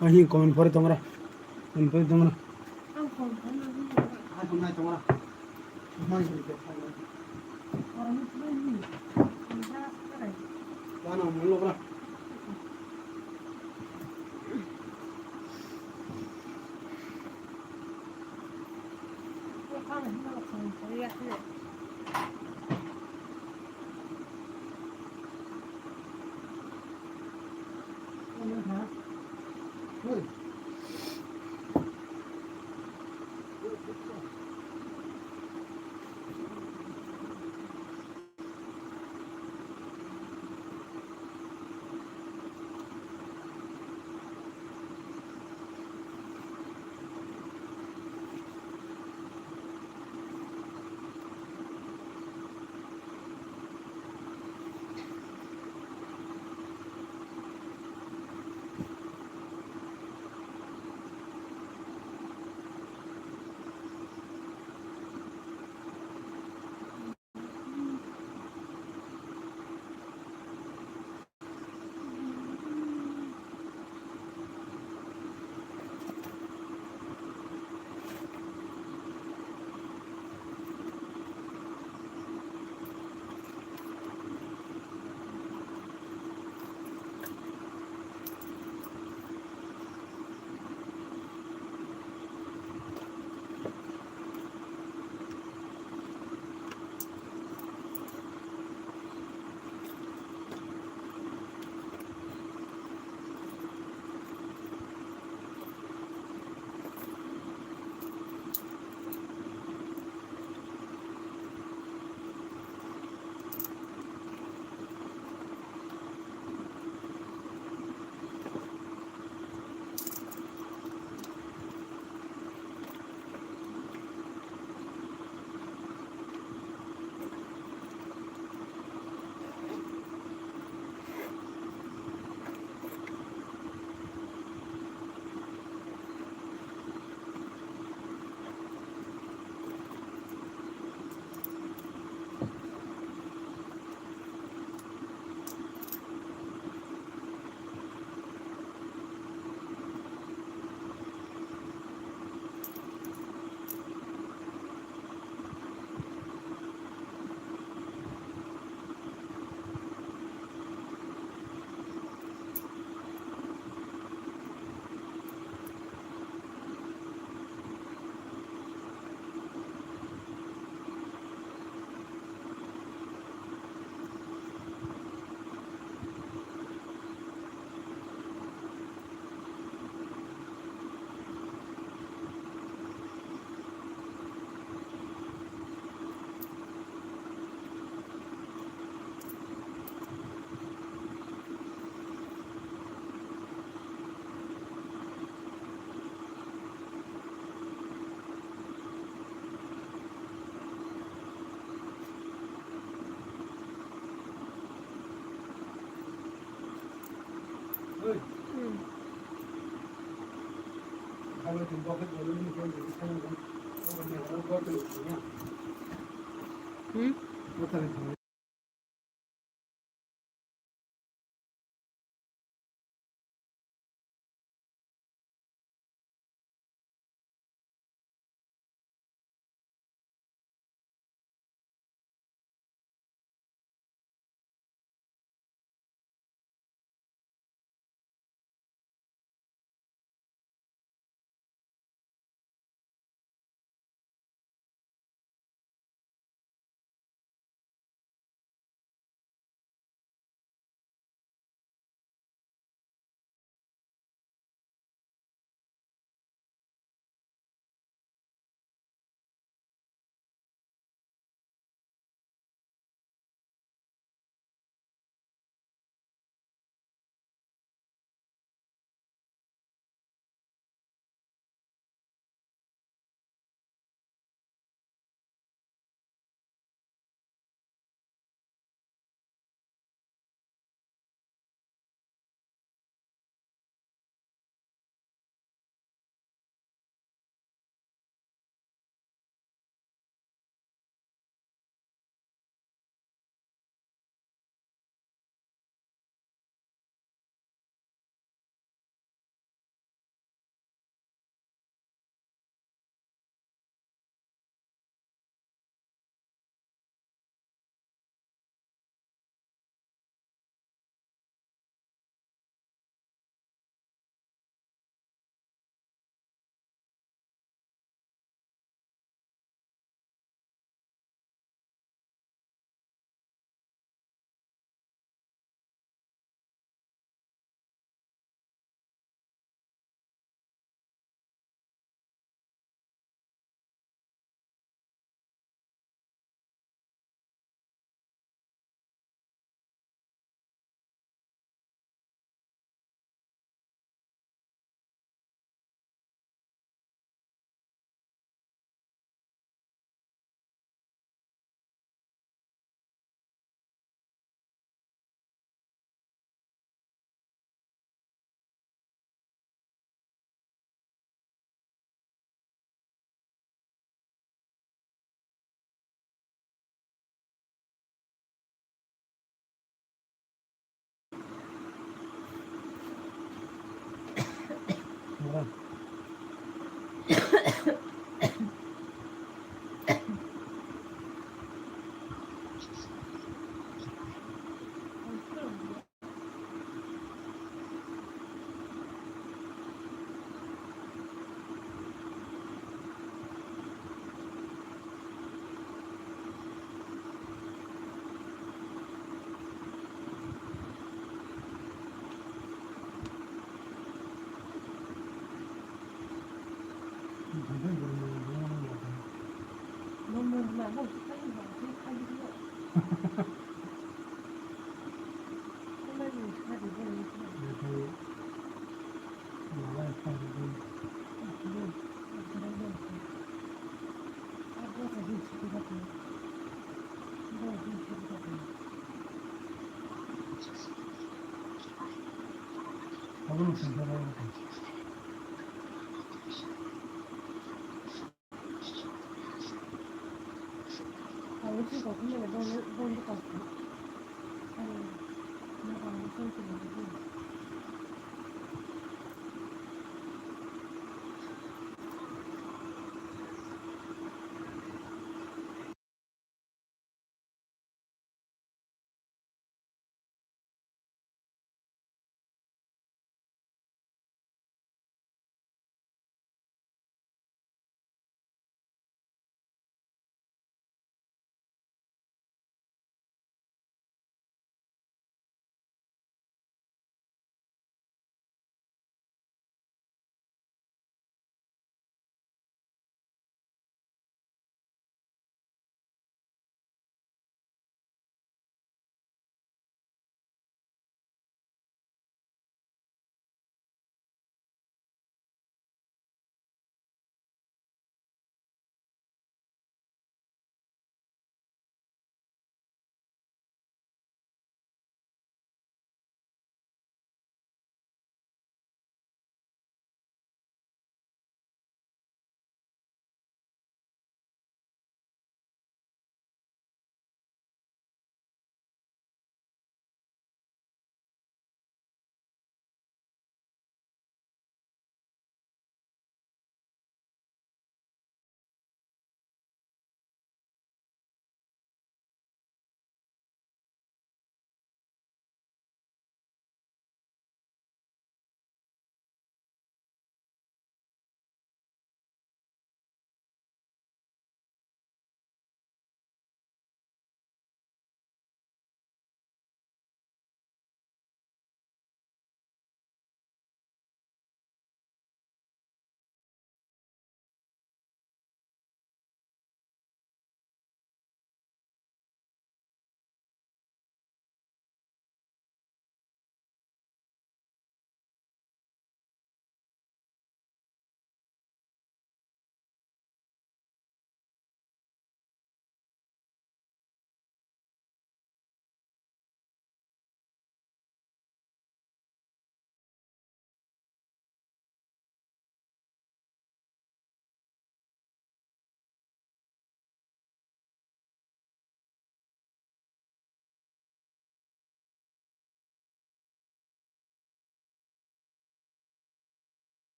Ahi kon pore tongra. Kon pore tongra. Ai kon nai tongra. Mai hori ke. Wano mulo bra. Hmm?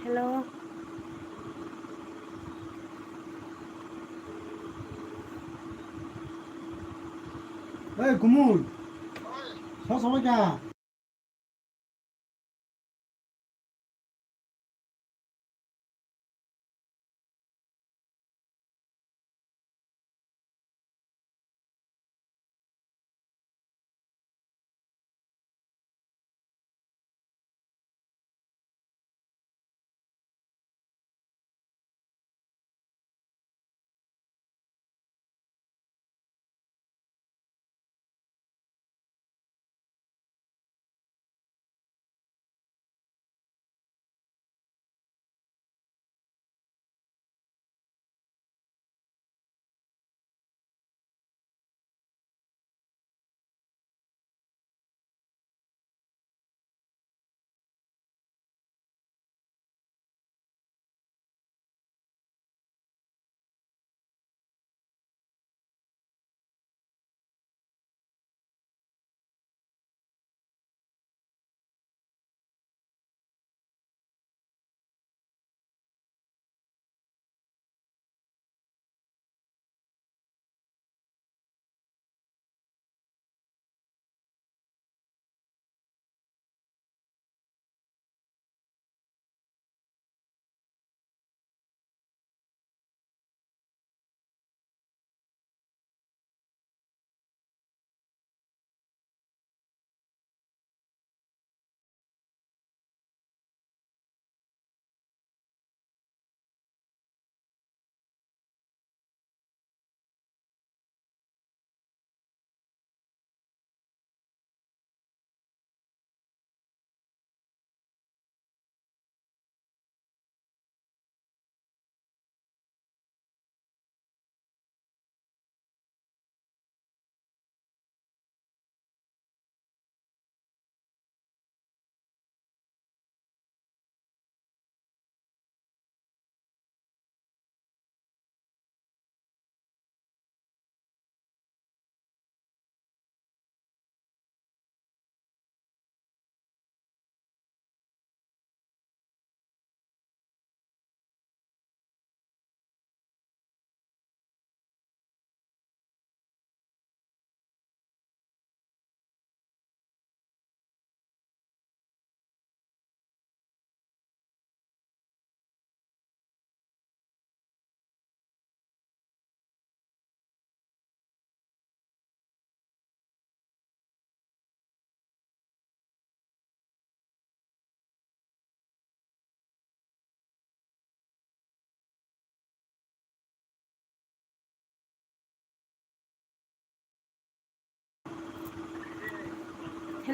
Hello. Hey, Kumul. Sa samai ka?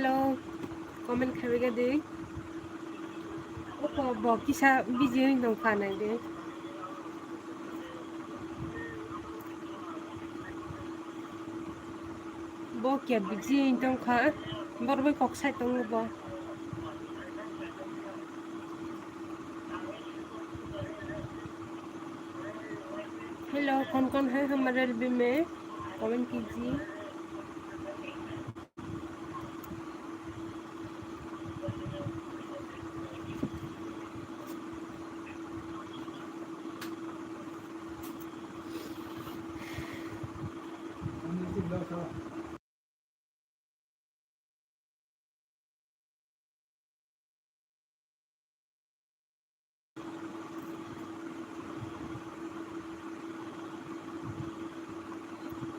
Hello, comment khabai di. Opo bo kisa busy wng tong kha nai di. Bo kya busy wng tong kha, bor bai kok sai tongo bo. Hello, कौन कौन है हमारे एलबी में? Comment कीजिए.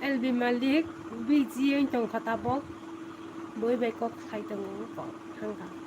L B Malik, busy wng tong kha tabok. Boi bai kok sai tongo, kok thang kha.